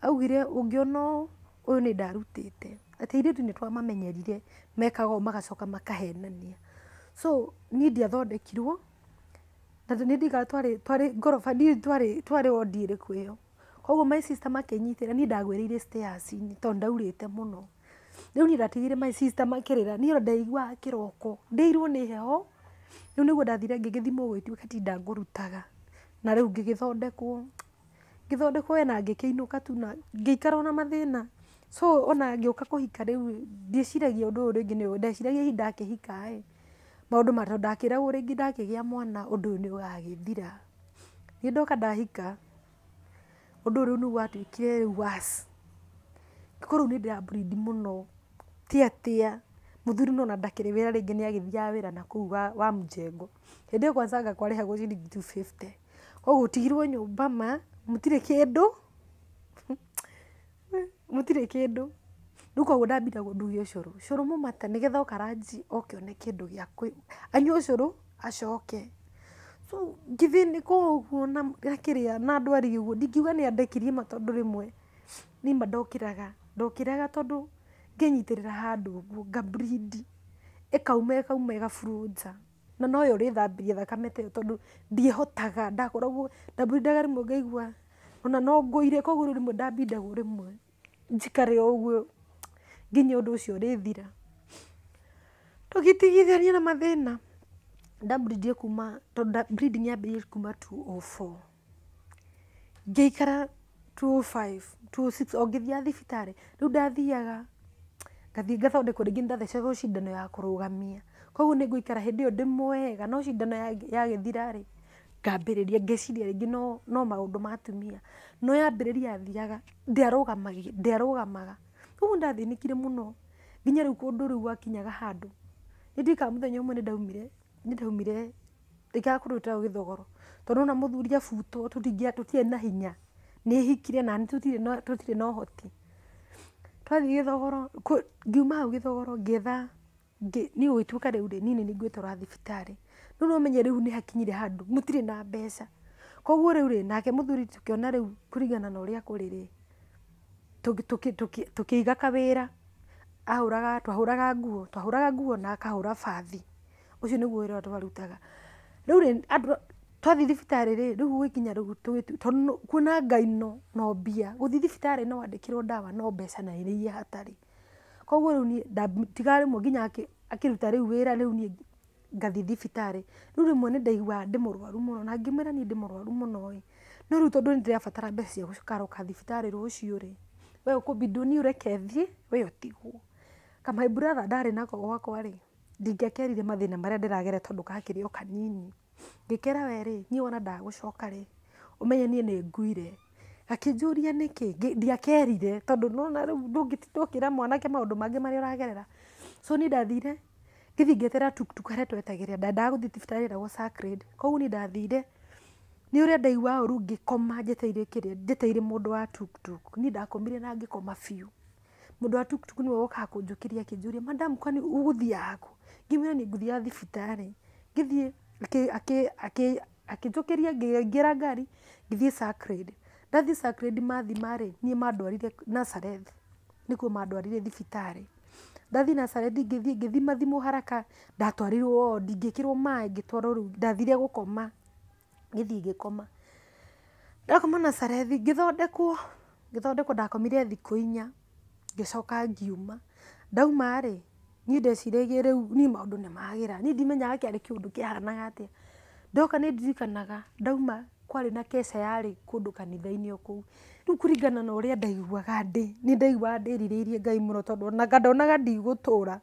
A: augire ũngĩona ũũ, ũyũ nĩ ndarutĩte, atĩ airĩtu nĩ twamamenyerire mekaga ũũ magacoka makahenania. So niĩ ndiathondekirwo, na nĩ ndirikanaga twarĩ twarĩ ngoroba ndiũĩ twarĩ twarĩ wodi ĩrĩkũ ĩyo. Koguo my sister makĩnyitĩrĩra, niĩ ndagwĩrĩire stairs inĩ tondũ ndaurĩte mũno. Rĩu niĩ ndatigire my sister makĩrĩra, niĩ ona ndaiguaga kĩroko, ndĩirwo nĩ heho, rĩu nĩguo ndathire ngĩgĩthimwo gũgĩtuĩka ti nda ngũrutaga, na rĩu ngĩgĩthondekwo, ngĩthondekwo we na ngĩkĩinũka tu na ngĩikara ona mathĩna. So ona ngĩũka kũhika rĩu ndieciragia ũndũ ũyũ rĩngĩ nĩ ndeciragia hihi ndakĩhika ĩ, maũndũ ma tondũ ndakĩragwo rĩngĩ ndakĩgĩa mwana ũndũ ũyũ nĩ ũgagĩthira. Niĩ ndoka ndahika, ũndũ ũyũ rĩu nĩguo watuĩkire rĩu worse. Ngĩkorwo rĩu nĩ ndĩra bleed mũno, ti atĩa, mũthuri nĩwona ndakĩrĩ wĩra rĩngĩ nĩ agĩthiaga wĩra nakũu wa mjengo. Hĩndĩ ĩyo kwanza anga kwarĩhagwo ciringi 250. Koguo ũtigirwo nyũmba ma, mũtirĩ kĩndũ, mũtirĩ kĩndũ. Rĩu koguo ndambindagwo nduge ũcũrũ, ũcũrũ mũmata nĩgetha oka ranji oke one kĩndũ gĩa anyue ũcũrũ acoke. So ngĩthĩnĩka ũguo na kĩrĩa na ndwari ũguo, ndingiuga nĩ andekirie ma tondũ rĩmwe nĩma ndokĩraga, ndokĩraga tondũ ngenyitĩrĩra handũ ũguo nga bleed ĩkauma ĩkauma ĩgaburunja na noyo ũrĩthambirie thakame ta ĩyo tondũ ndiĩhotaga, ndakoragwo nda bleed aga rĩmwe ngaigua ona no ngũire, koguo rĩu rĩmwe ndambindagwo rĩmwe njikare o ũguo nginya ũndũ ũcio ũrĩthira. Tũgĩtigithania na mathĩna, nda bleed ire kuma tondũ bleeding yambĩrĩirie kuma 2:04, ngĩikara 2:05, 2:06 o ngĩthiaga thibitarĩ, rĩu ndathiaga ngathiĩ ngathondekwo rĩngĩ nĩ ndathecagwo cindano ya kũrũgamia, koguo nĩ ngũikara hĩndĩ ĩyo ndĩ mwega no cindano yagĩthira rĩ, ngambĩrĩria ngeciria rĩngĩ no maũndũ ma atumia, no yambĩrĩria yathiaga ndĩarũgamaga, koguo nĩ ndathĩnĩkire mũno nginya rĩu kũndũ rĩu gwakinyaga handũ, nĩ ndirikanaga mũthenya ũmwe nĩ ndaumire, nĩ ndaumire ndaikaraga kũndũ gwĩtagwo Gĩthogoro, tondũ nĩ wona mũthuri abutwo tũtiarĩ na hinya, nĩ ehikire nani tũtirĩ na ũhoti. Twathiĩ Gĩthogoro, ngiuma hau Gĩthogoro ngĩetha, niĩ gũgĩtuĩka rĩu rĩ, niĩ nĩ niĩ ngwĩtwara thibitarĩ. Rĩu no ũmenye rĩu nĩ hakinyire handũ mũtirĩ na mbeca, koguo rĩu rĩ, nake mũthuri tũkĩona rĩu kũringana na ũrĩa kũrĩ rĩ, tũkĩiga kawĩra, ahũraga twahũraga nguo, twahũraga nguo na akahũra bathi, ũcio nĩguo wĩra ũrĩa twarutaga. Rĩu rĩ, andũ twathiĩ thibitarĩ rĩ, rĩu gũgĩkinya rĩu tondũ kuona ngaino no mbia, gũthiĩ thibitarĩ no wandĩkĩrwo ndawa no mbeca na nĩ iria hatarĩ. Koguo rĩu niĩ ndatigaga rĩmwe nginya akĩruta rĩu wĩra rĩu niĩ ngathiĩ thibitarĩ. Rĩu rĩmwe nĩ ndaiguaga ndĩ mũrwaru mũno na ngĩmwĩra niĩ ndĩ mũrwaru mũno ĩ, no rĩu tondũ nĩ ndĩrabatara mbeca cia gũkaroka thibitarĩ rũciũ rĩ, we ũkũbindwo niĩ ũreke thiĩ we ũtigwo. Ka my brother ndarĩ nako gwakwa rĩ, ndingĩakerire mathĩna marĩa ndĩragerera tondũ gakĩrĩ o kanini. Ngĩkera we rĩ, niĩ wona ndagũcoka rĩ, ũmenye niĩ nĩ nguire. Gakĩnjũria nĩkĩ, ndiakerire tondũ nĩ wona rĩu ndũngĩtinda ũkĩra mwanake maũndũ mangĩ marĩa ũragerera. So niĩ ndathire, ngĩthiĩ ngĩeterera tuktuk harĩa twetagĩrĩra, ndendaga gũthiĩ thibitarĩ ĩtagwo Sacred, koguo niĩ ndathire, nĩ ũrĩa ndaiguaga ũru ngĩkoma njetereire kĩrĩa, njetereire mũndũ wa tuktuk, niĩ ndakomire na ngĩkoma biũ. Mũndũ wa tuktuk nĩwe wokaga kũnjũkĩria akĩnjũria madam kwani ũgũthiaga kũ? Ngĩmwĩra niĩ ngũthiaga thibitarĩ. Ngĩthiĩ akĩnjũkĩria ngĩingĩra ngari ngĩthiĩ Sacred. Ndathiĩ Sacred mathima rĩ, niĩ mandwarire Nazareth, nĩkuo mandwarire thibitarĩ. Ndathiĩ Nazareth ngĩthiĩ ngĩthimathimwo haraka, ndatwarirwo wondi, ngĩkĩrwo maĩ ngĩtwarwo rĩu, ndathire gũkoma, ngĩthiĩ ngĩkoma. Ndakoma Nazareth ngĩthondekwo, ngĩthondekwo ndakomire thikũ inya, ngĩcoka ngiuma. Ndauma rĩ, niĩ ndeciragia rĩu niĩ maũndũ nĩ magĩra, niĩ ndimenyaga kĩarĩ kĩũndũ kĩahanaga atĩa. Ndoka nĩ ndirikanaga ndauma kwarĩ na keca yarĩ kũndũ kanitha-inĩ o kũu. Rĩu kũringana na ũrĩa ndaiguaga ndĩ, nĩ ndaiguaga ndĩrirĩirie Ngai mũno tondũ ona ndonaga ndigũtũra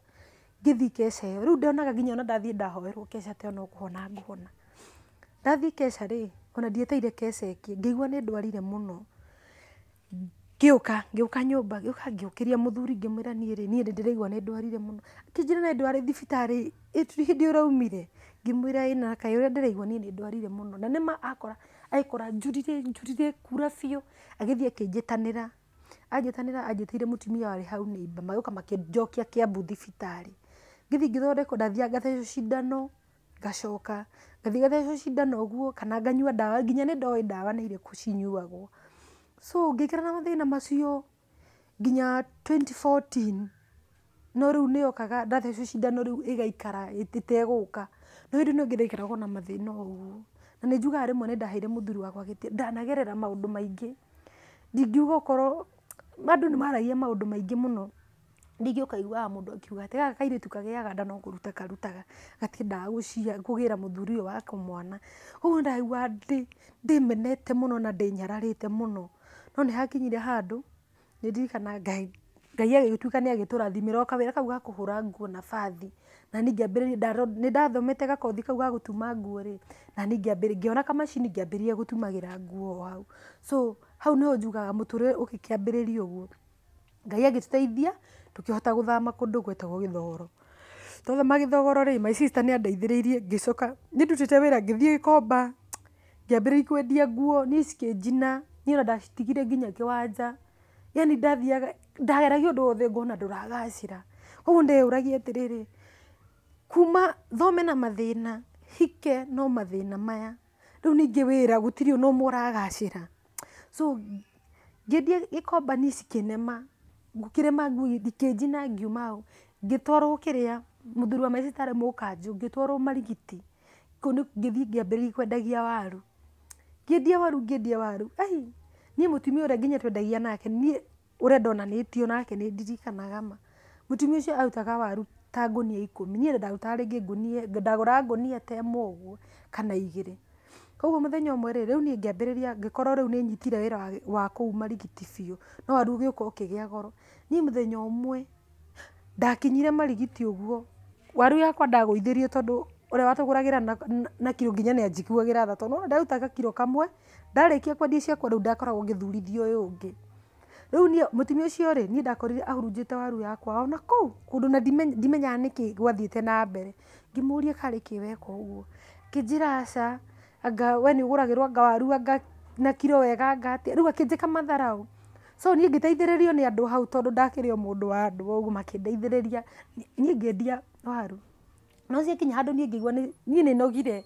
A: ngĩthiĩ keca ĩyo. Rĩu ndonaga nginya ona ndathiĩ ndahoerwo keca ta ĩyo no kũhona ngũhona. Ndathiĩ keca rĩ, ona ndietereire keca ĩkĩe, ngĩigua nĩ ndwarire mũno. Ngĩũka, ngĩũka nyũmba, ngĩũka ngĩũkĩria mũthuri ngĩmwĩra niĩ rĩ, niĩ nĩ ndĩraigua nĩ ndwarire mũno. Akĩnjĩra na ndwarĩ thibitarĩ hĩndĩ ũraumire? Ngĩmwĩra ĩ na kaĩ ũrĩa ndĩraigua niĩ nĩ ndwarire mũno. Na nĩma akora, agĩkora njurire njurire kura biũ, agĩthiĩ akĩnjĩtanĩra. Anjĩtanĩra anjĩtĩire mũtumia warĩ hau neighbour, magĩũka makĩnjokia Kiambu thibitarĩ. Ngĩthiĩ ngĩthondekwo, ndathiaga ngathecwo cindano, ngacoka, ngathiĩ ngathecwo cindano ũguo kana nganyua ndawa, nginya nĩ ndoĩ ndawa nĩ irĩkũ cinyuagwo. So ngĩikara na mathĩna macio nginya 2014, no rĩu nĩ yokaga ndathecwo cindano rĩu ĩgaikara ĩtegũka. No hĩndĩ ĩno ĩngĩ ndaikaragwo na mathĩna o ũguo. Na nĩ njugaga rĩmwe nĩ ndaheire mũthuri wakwa gĩtĩo, ndanagerera maũndũ maingĩ. Ndingiuga okorwo, andũ nĩ maragia maũndũ maingĩ mũno. Ningĩ ũkaiguaga mũndũ akiuga atĩ gaka kairĩtu kagĩaga nda no kũruta karutaga, gatiendaga kũgĩra mũthuri ũyũ wako mwana. Ũguo nĩ ndaiguaga ndĩmenete mũno na ndĩnyararĩte mũno. No nĩ hakinyire handũ, nĩ ndirikanaga Ngai, Ngai agĩtuĩka nĩ agĩtũrathimĩra o kawĩra kau ga kũhũra nguo na bathi. Na niĩ ngĩambĩrĩria, nĩ ndathomete gakothi kau ga gũtuma nguo rĩ, na niĩ ngĩambĩrĩria, ngĩona kamacini ngĩambĩrĩria gũtumagĩra nguo o hau. So hau nĩho njugaga mũtũrĩre ũgĩkĩambĩrĩria ũguo. Ngai agĩtũteithia, tũkĩhota gũthama kũndũ gwetagwo Gĩthogoro. Twathama Gĩthogoro rĩ, my sister nĩ andeithĩrĩirie ngĩcoka, nĩ ndutĩte wĩra ngĩthiĩ Gĩkomba, ngĩambĩrĩria kwendia nguo, niĩ cikĩnjina, niĩ ona ndacitigire nginya kĩwanja. Yani ndathiaga, Ndageragia ũndũ wothe ngona ndũragacĩra. Koguo ndeyũragia atĩrĩrĩ, kuma thome na mathĩna, hike no mathĩna maya, rĩu ningĩ wĩra gũtirĩ ona ũmwe ũragacĩra. So ngĩendia gĩkomba niĩ cikĩnema, ngĩkĩrema ngui ikĩnjina ngiuma hau. Ngĩtwarwo kĩrĩa, mũthuri wa my sister arĩ mũkanjũ, ngĩtwarwo Marigiti. Kũu ngĩthiĩ ngĩambĩrĩria kwendagia waru. Ngĩendia waru ngĩendia waru, ai, niĩ mũtumia ũrĩa nginya twendagia nake, niĩ ũrĩa ndonanĩtio nake nĩ ndirikanaga ma. Mũtumia ũcio arutaga waru ta ngũnia 10, niĩ ndarutaga rĩngĩ ngũnia, ndagũraga ngũnia ta ĩmwe ũguo kana 2. Koguo mũthenya ũmwe rĩ, rĩu niĩ ngĩambĩrĩria ngĩkorwo rĩu nĩ nyitire wĩra wa kũu Marigiti biũ, no waru ũgĩũka ũkĩgĩa goro. Niĩ mũthenya ũmwe ndakinyire Marigiti ũguo, waru yakwa ndagũithirio tondũ ũrĩa watũgũragĩra na kiro nginya nĩ anjiguagĩra tha, tondũ nĩwona ndarutaga kiro kamwe, ndarĩkia kwendia ciakwa rĩu ndakoragwo ngĩthurithia ũyũ ũngĩ. Rĩu niĩ mũtumia ũcio rĩ, niĩ ndakorire ahurunjĩte waru yakwa ona kũu kũndũ na ndimenyaga nĩkĩ gwathiĩte na mbere. Ngĩmũria karĩ kĩ weka ũguo, akĩnjĩra aca, anga we nĩ ũgũragĩrwo anga waru anga na kiro wega anga atĩa, rĩu akĩnjĩka matharau. So niĩ ngĩteithĩrĩrio nĩ andũ hau tondũ ndakĩrĩ o mũndũ wa andũ ũguo makĩndeithĩrĩria, niĩ ngĩendia waru. No ciakinya handũ niĩ ngĩigua niĩ nĩ nogire.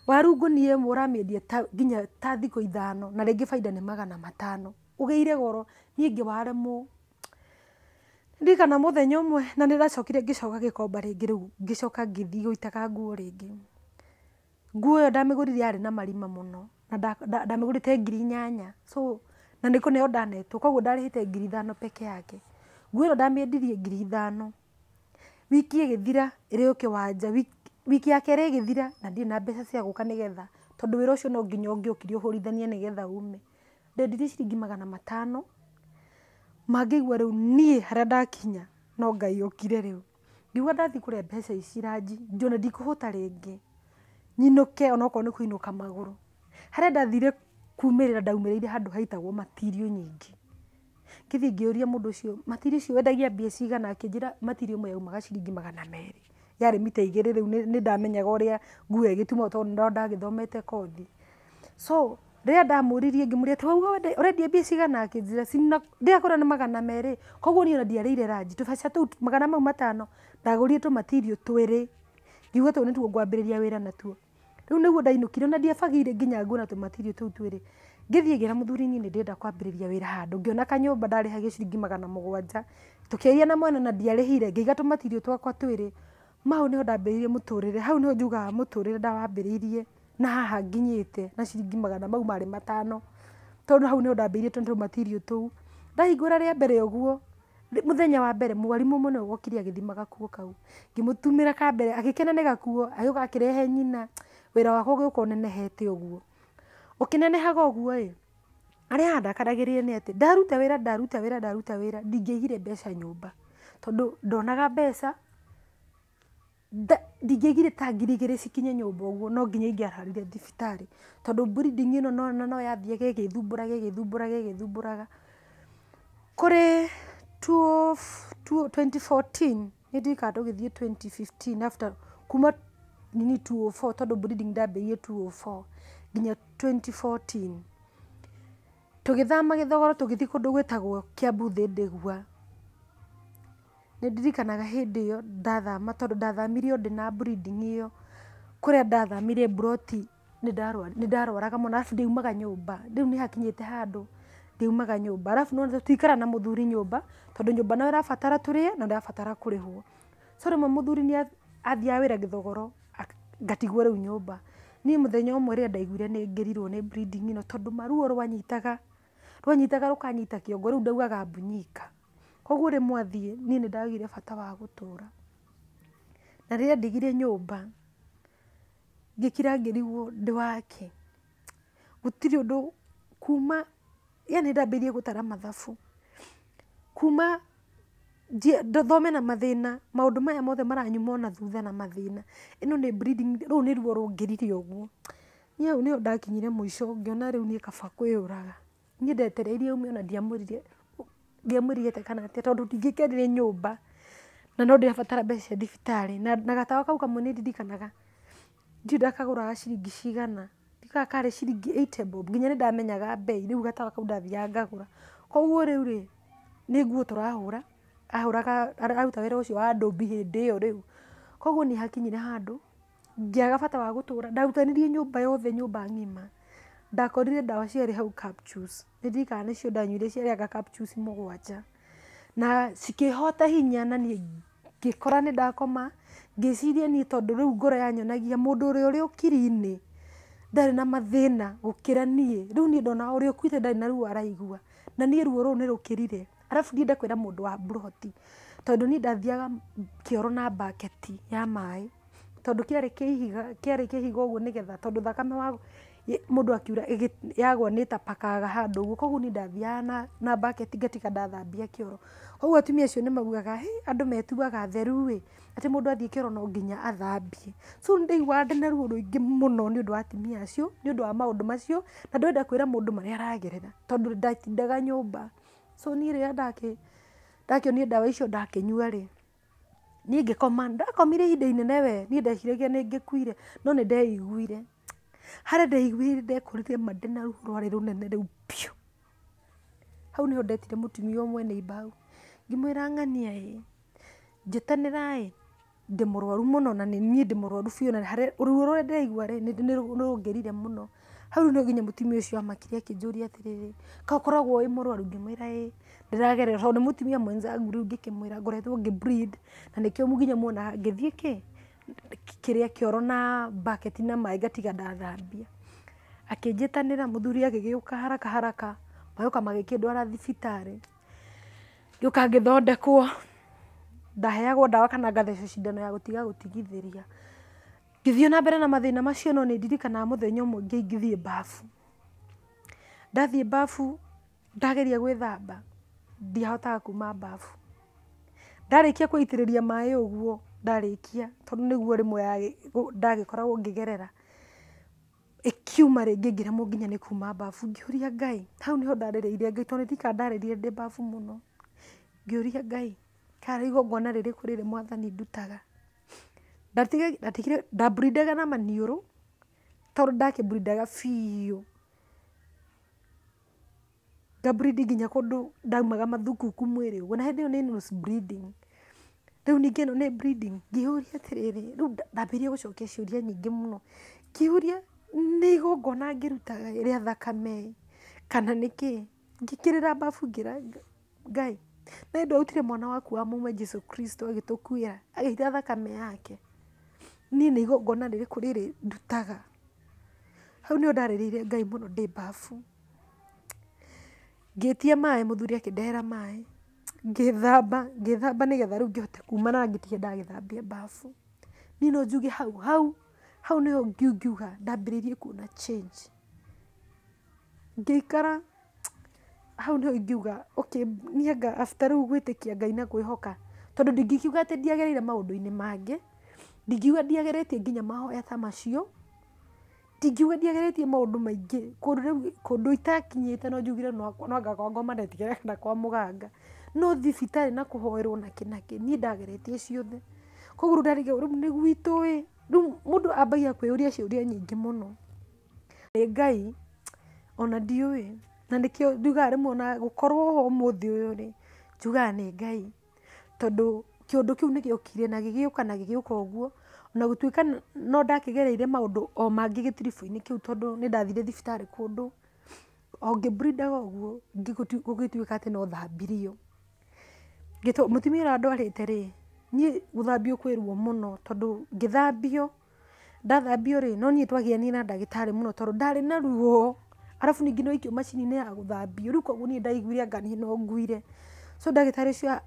A: Waru ngũnia ĩmwe ũramĩendia ta nginya ta thikũ 5 na rĩngĩ baida nĩ 500. Ũgĩire goro, niĩ ngĩwaremwo. Ndirikana mũthenya ũmwe na nĩ ndacokire ngĩcoka gĩkomba rĩngĩ rĩu ngĩcoka ngĩthiĩ gũitaga nguo rĩngĩ. Nguo ĩyo ndamĩgũrire yarĩ na marima mũno na ndamĩgũrĩte 8,000. So na nĩ kũneo ndanetwo, koguo ndarĩhĩte 5,000 peke yake. Nguo ĩno ndamĩendirie 5,000. Wiki ĩgĩthira ĩrĩ o kĩwanja, wiki ya kerĩ ĩgĩthira na ndirĩ na mbeca cia gũka nĩgetha, tondũ wĩra ũcio no nginya ũngĩokire ũhũrithanie nĩgetha ume. Ndendirie ciringi 500, mangĩigua rĩu niĩ harĩa ndakinya no Ngai okire rĩu. Ngiuga ndathiĩ kũrĩa mbeca ici ranji, njiona ndikũhota rĩngĩ. Nyinũke onokorwo nĩ kũinũka magũrũ. Harĩa ndathire kumĩrĩra ndaumĩrĩire handũ haitagwo matirio nyingĩ. Ngĩthiĩ ngĩũria mũndũ ũcio, matirio icio wendagia mbia cigana? Akĩnjĩra matirio ĩmwe yaumaga ciringi 200. Yarĩ mita 2 rĩu nĩ ndamenyaga ũrĩa nguo ĩgĩtumagwo tondũ no ndagĩthomete kothi. So rĩrĩa ndamũririe ngĩmũria atĩ wauga ũrendia mbia cigana? Akĩnjĩra ndĩrakwĩra nĩ 200. Koguo niĩ ona ndiarĩire ranji, tũbeca tũu 500 ndagũrire tũmatirio 2. Ngiuga tũu nĩtuo ngwambĩrĩria wĩra natuo. Rĩu nĩguo ndainũkire ona ndiabagire nginya nguo na tũmatirio tũu 2. Ngĩthiĩ ngĩra mũthuri niĩ nĩ ndĩrenda kwambĩrĩria wĩra handũ, ngĩona kanyũmba ndarĩhagio ciringi 700. Tũkĩaria na mwene na ndiarĩhire, ngĩiga tũmatirio twakwa 2. Mau nĩho ndambĩrĩirie mũtũrĩre, hau nĩho njugaga mũtũrĩre ndawambĩrĩirie na haha nginyĩte na ciringi 500. Tondũ hau nĩho ndambĩrĩirie tũmatirio tũu. Ndahingũra rĩa mbere ũguo, mũthenya wa mbere mwarimũ ũmwe nĩwe wokire agĩthima gakuo kau. Ngĩmũtumĩra ka mbere, agĩkena nĩ gakuo, agĩũka akĩrehe nyina, wĩra wakwa ũgĩũka ũnenehete ũguo. Ũkĩnenehaga ũguo ĩ, harĩa handakaragĩria nĩ atĩ ndaruta wĩra ndaruta wĩra ndaruta wĩra, ndingĩaigire mbeca nyũmba. Tondũ ndonaga mbeca, ndingĩaigire ta 2,000 cikinye nyũmba ũguo, no nginya ingĩararire thibitarĩ. Tondũ bleeding ĩno nona no yathiaga ĩgĩthumbũraga ĩgĩthumbũraga ĩgĩthumbũraga. Kũrĩ 2014, nĩ ndirikanaga tũgĩthiĩ 2015 after kuma nini 2004 tondũ bleeding ndambĩrĩirie 2004 nginya 2014. Tũgĩthama Gĩthogoro tũgĩthiĩ kũndũ gwĩtagwo Kiambu Thĩndĩgua. Nĩ ndirikanaga hĩndĩ ĩyo ndathama tondũ ndathamire o ndĩna bleeding ĩyo. Kũrĩa ndathamire mburoti nĩ ndarwaraga mũno arabu ndiaumaga nyũmba. Rĩu nĩ hakinyĩte handũ ndiaumaga nyũmba. Arabu nĩwona tũtikaraga na mũthuri nyũmba, tondũ nyũmba no ĩrabatara tũrĩe na ĩrabatara kũrĩhwo. So rĩmwe mũthuri nĩ athiaga wĩra Gĩthogoro, ngatigwo rĩu nyũmba. Niĩ mũthenya ũmwe rĩrĩa ndaiguire nĩ ngĩrirwo nĩ bleeding ĩno tondũ maruo rwanyitaga, rwanyitaga rũkanyita kĩongo rĩu ndaugaga mbunyika. Koguo rĩmwe athiĩ, niĩ nĩ ndagire bata wa gũtũra. Na rĩrĩa ndigire nyũmba, ngĩkira ngĩrigwo ndĩ wake. Gũtirĩ ũndũ kuma, yani ndambĩrĩirie gũtara mathabu. Kuma thome na mathĩna, maũndũ maya mothe maranyuma ona thutha na mathĩna. Ĩno nĩ bleeding, rũrũ nĩ ruo rũngĩrire ũguo. Niĩ hau nĩho ndakinyire mũico ngĩona rĩu niĩ kaba kwĩyũraga. Niĩ ndetereire aume ona ndiamwĩrire, ndiamwĩrire kana atĩa tondũ ndingĩaikarire nyũmba na no ndĩrabatara mbeca cia thibitarĩ. Na gatawa kau kamwe nĩ ndirikanaga, ndiũĩ ndakagũraga ciringi cigana, ndiũĩ kana karĩ ciringi 80 bob, nginya nĩ ndamenyaga mbei, rĩu gatawa kau ndathiaga ngagũra. Koguo rĩu rĩ, nĩ nguo tũrahũra, ahũraga araruta wĩra ũcio wa ndũmbi hĩndĩ ĩyo rĩu. Koguo niĩ hakinyire handũ ngĩaga bata wa gũtũra, ndarutanirie nyũmba yothe nyũmba ng'ima. Ndakorire ndawa ciarĩ hau capsules, nĩ ndirikanaga nĩcio ndanyuire ciarĩ anga capsules 7. Na cikĩhota hinya na niĩ ngĩkora nĩ ndakoma, ngĩciria niĩ tondũ rĩu ngoro yanyonagia mũndũ ũrĩa ũrĩ ũkiri-inĩ ndarĩ na mathĩna gũkĩra niĩ. Rĩu niĩ ndonaga ũrĩa ũkuĩte ndarĩ na ruo araigua, na niĩ ruo rũrũ nĩ rũkĩrire. Arabu ndienda kwĩra mũndũ wa mburoti, tondũ niĩ ndathiaga kĩoro na mbaketi ya maĩ, tondũ kĩarĩ kĩihiga kĩarĩ kĩhiga ũguo nĩgetha tondũ thakame wa mũndũ akiura yagwa nĩ ĩtapakaga handũ ũguo, koguo niĩ ndathiaga na mbaketi ngatiga ndathambia kĩoro. Koguo atumia acio nĩ maugaga hĩ andũ metuaga atheru ĩ, atĩ mũndũ athiĩ kĩoro no nginya athambie. So nĩ ndaiguaga ndĩna ruo rũingĩ mũno nĩ ũndũ wa atumia acio, nĩ ũndũ wa maũndũ macio, na ndwenda kwĩra mũndũ marĩa aragerera, tondũ ndatindaga nyũmba. So niĩ rĩrĩa ndakĩonire ndawa icio ndakĩnyua rĩ, niĩ ngĩkoma, ndakomire ihinda inene we, niĩ ndeciragia nĩ ngĩkuire, no nĩ ndeiguire. Harĩa ndeiguire ndekorire ma ndĩna ruo rwarĩ rũnene rĩu biũ. Hau nĩho ndetire mũtumia ũmwe neighbour hau, ngĩmwĩra ng'ania ĩ, njĩtanĩra ĩ, ndĩ mũrwaru mũno na nĩ niĩ ndĩ mũrwaru biũ na harĩa ruo rũrĩa ndĩraigua rĩ, nĩ rũngĩrire mũno. Hau rĩu nĩho nginya mũtumia ũcio amakire akĩnjũria atĩrĩrĩ, kaĩ ũkoragwo wĩ mũrwaru? Ngĩmwĩra ĩĩ ndĩragerera tondũ nĩ mũtumia mwenzangu rĩu ngĩkĩmwĩra ngoretwo ngĩ bleed na nĩkĩo nginya muonaga ngĩthiĩ kĩ kĩrĩa kĩoro na mbaketi na maĩ ngatiga ndathambia. Akĩnjĩtanĩra mũthuri agĩgĩũka haraka haraka, magĩũka magĩkĩndwara thibitarĩ, ngĩũka ngĩthondekwo, ndaheagwo ndawa kana ngathecwo cindano ya gũtiga gũtigithĩria. Ngĩthiĩ na mbere na mathĩna macio no nĩ ndirikanaga mũthenya ũmwe ngĩthiĩ bafu. Ndathiĩ bafu ndageria gwĩthamba, ndiahotaga kuma bafu. Ndarĩkia kwĩitĩrĩria maĩ ũguo, ndarĩkia tondũ nĩguo rĩmwe ndagĩkoragwo ngĩgerera, ĩkiuma rĩngĩ ngĩremwo nginya nĩ kuma bafu, ngĩũria Ngai, hau nĩho ndarĩrĩire Ngai tondũ nĩ ndirikanaga ndarĩrire ndĩ bafu mũno. Ngĩũria Ngai, karĩ igongona rĩrĩkũ rĩrĩ mwathani ndutaga? Ndatigire ndamburindaga na maniũrũ, tondũ ndakĩmburindaga biũ. Nga bleed nginya kũndũ ndaumaga mathukuku mwĩrĩ ũguo, na hĩndĩ ĩyo nĩ nose bleeding. Rĩu ningĩ ĩno nĩ bleeding, ngĩyũria atĩrĩrĩ, rĩu ndambĩrĩirie gũcokia ciũria nyingĩ mũno. Ngĩyũria nĩ igongona ngĩrutaga rĩa thakame kana nĩkĩ? Ngĩkĩrĩra babu ngĩra Ngai, na ndwarutire mwana waku wa mũmwe Jesu Kristo agĩtũkuĩra, agĩita thakame yake. Niĩ nĩ igongona rĩrĩkũ rĩrĩ ndutaga? Hau nĩho ndarĩrĩire Ngai mũno ndĩ babu. Ngĩtia maĩ, mũthuri akĩndehera maĩ, ngĩthamba, ngĩthamba nĩgetha rĩu ngĩhote kuma na ngĩtige ndagĩthambia babu. Niĩ no njuge hau hau hau nĩho ngiuga ndambĩrĩirie kuona change. Ngĩikara hau nĩho ingiuga okay niĩ anga after rĩu gwĩtĩkia Ngai na kwĩhoka, tondũ ndingikiuga atĩ ndiagereire maũndũ-inĩ mangĩ, ndingiuga ndiageretie nginya mahoya ta macio, ndingiuga ndiageretie maũndũ maingĩ, kũndũ rĩu kũndũ itakinyĩte no njugire no anga kwa ngoma ndetigĩra kana kwa mũganga, no thibitarĩ na kũhoerwo nakĩ nakĩ, niĩ ndageretie ciothe. Koguo rĩu ndarigagwo rĩu nĩ gwitũ ĩ, rĩu mũndũ ambagia kwĩyũria ciũria nyingĩ mũno. Nĩ Ngai ona ndiũĩ, na nĩkĩo njugaga rĩmwe ona gũkorwo ho ũmũthĩ ũyũ rĩ, njugaga nĩ Ngai, tondũ kĩũndũ kĩu nĩ gĩokire na gĩgĩũka na gĩgĩũka ũguo, ona gũtuĩka no ndakĩgereire maũndũ o mangĩ gĩtiribũ-inĩ kĩu tondũ nĩ ndathire thibitarĩ kũndũ, o ngĩblindaga ũguo gũgĩtuĩka atĩ no thambirio. Mũtumia ũrĩa wandwarĩte rĩ, niĩ gũthambio kwĩ ruo mũno tondũ ngĩthambio, ndathambio rĩ, no niĩ twagianire na ndagĩtarĩ mũno tondũ ndarĩ na ruo, arabu ningĩ nĩ waikio macini-inĩ ya gũthambio, rĩu koguo niĩ ndaiguire anga niĩ no nguire. So ndagĩtarĩ ũcio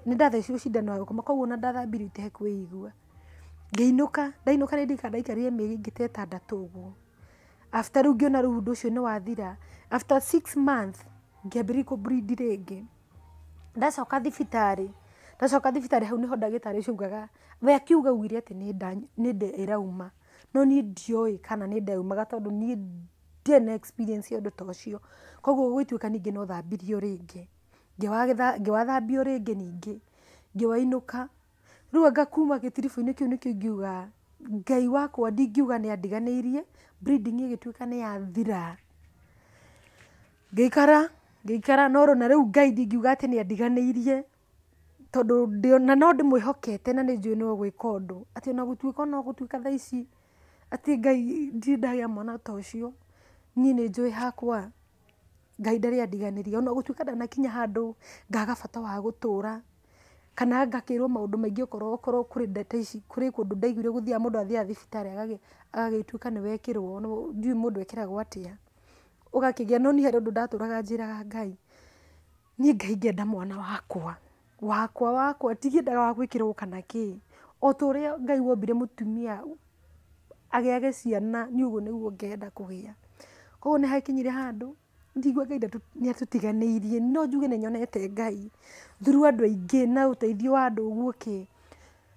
A: nĩ ndathecirwo cindano ya gũkoma koguo ona ndathambirio itekwĩigua. Ngĩinũka, ndainũka nĩ ndirikanaga ndaikarire mĩeri ĩngĩ ta ĩtandatũ ũguo. After rĩu ngĩona rĩu ũndũ ũcio nĩ wathira, after 6 months ngĩambĩrĩria kũ bleed rĩngĩ. Ndacoka thibitarĩ, ndacoka thibitarĩ hau nĩho ndagĩtarĩ ũcio augaga, we akiuga augire atĩ nĩ nda nĩ nda ĩrauma, no niĩ ndioĩ kana nĩ nda yaumaga tondũ niĩ ndiarĩ na experience ya ũndũ ta ũcio. Koguo gũgĩtuĩka ningĩ no thambirio rĩngĩ. Ngĩwathambio rĩngĩ ningĩ, ngĩwainũka. Rĩu anga kuma gĩtiribũ-inĩ kĩu nĩkĩo ingiuga Ngai wakwa ndingiuga nĩ andiganĩirie, bleeding ĩgĩtuĩka nĩ yathira. Ngĩikara Ngĩikara no na rĩu Ngai ndingiuga atĩ nĩ andiganĩirie, tondũ na no ndĩmwĩhokete na nĩ njũĩ no egwĩka ũndũ. Atĩ ona gũtuĩka ona gũtuĩka thaa ici atĩ Ngai ndirĩ ndagĩa mwana ta ũcio, niĩ nĩ njũĩ hakwa Ngai ndarĩ andiganĩria. Ona gũtuĩka ndanakinya handũ ngaga bata wa gũtũra, kana ngakĩrwo maũndũ maingĩ okorwo okorwo kũrĩ ndeto ici, kũrĩ kũndũ ndaiguire gũthiaga mũndũ athiaga thibitarĩ agagĩtuĩka nĩ wekĩrwo, ndiũĩ mũndũ ekĩragwo atĩa, ũgakĩgĩa no niĩ harĩ ũndũ ndatũraga njĩraga Ngai, niĩ Ngai ngenda mwana wakwa, wakwa wakwa, ndingĩendaga wa gwĩkĩrwo kana kĩ. O ta ũrĩa Ngai wombire mũtumia agĩage ciana, niĩ ũguo nĩguo ngenda kũgĩa. Koguo nĩ hakinyire handũ ngĩigua Ngai nĩ atũtiganĩirie, no njuge nĩ nyonete Ngai through andũ aingĩ na ũteithio wa andũ ũguo kĩ,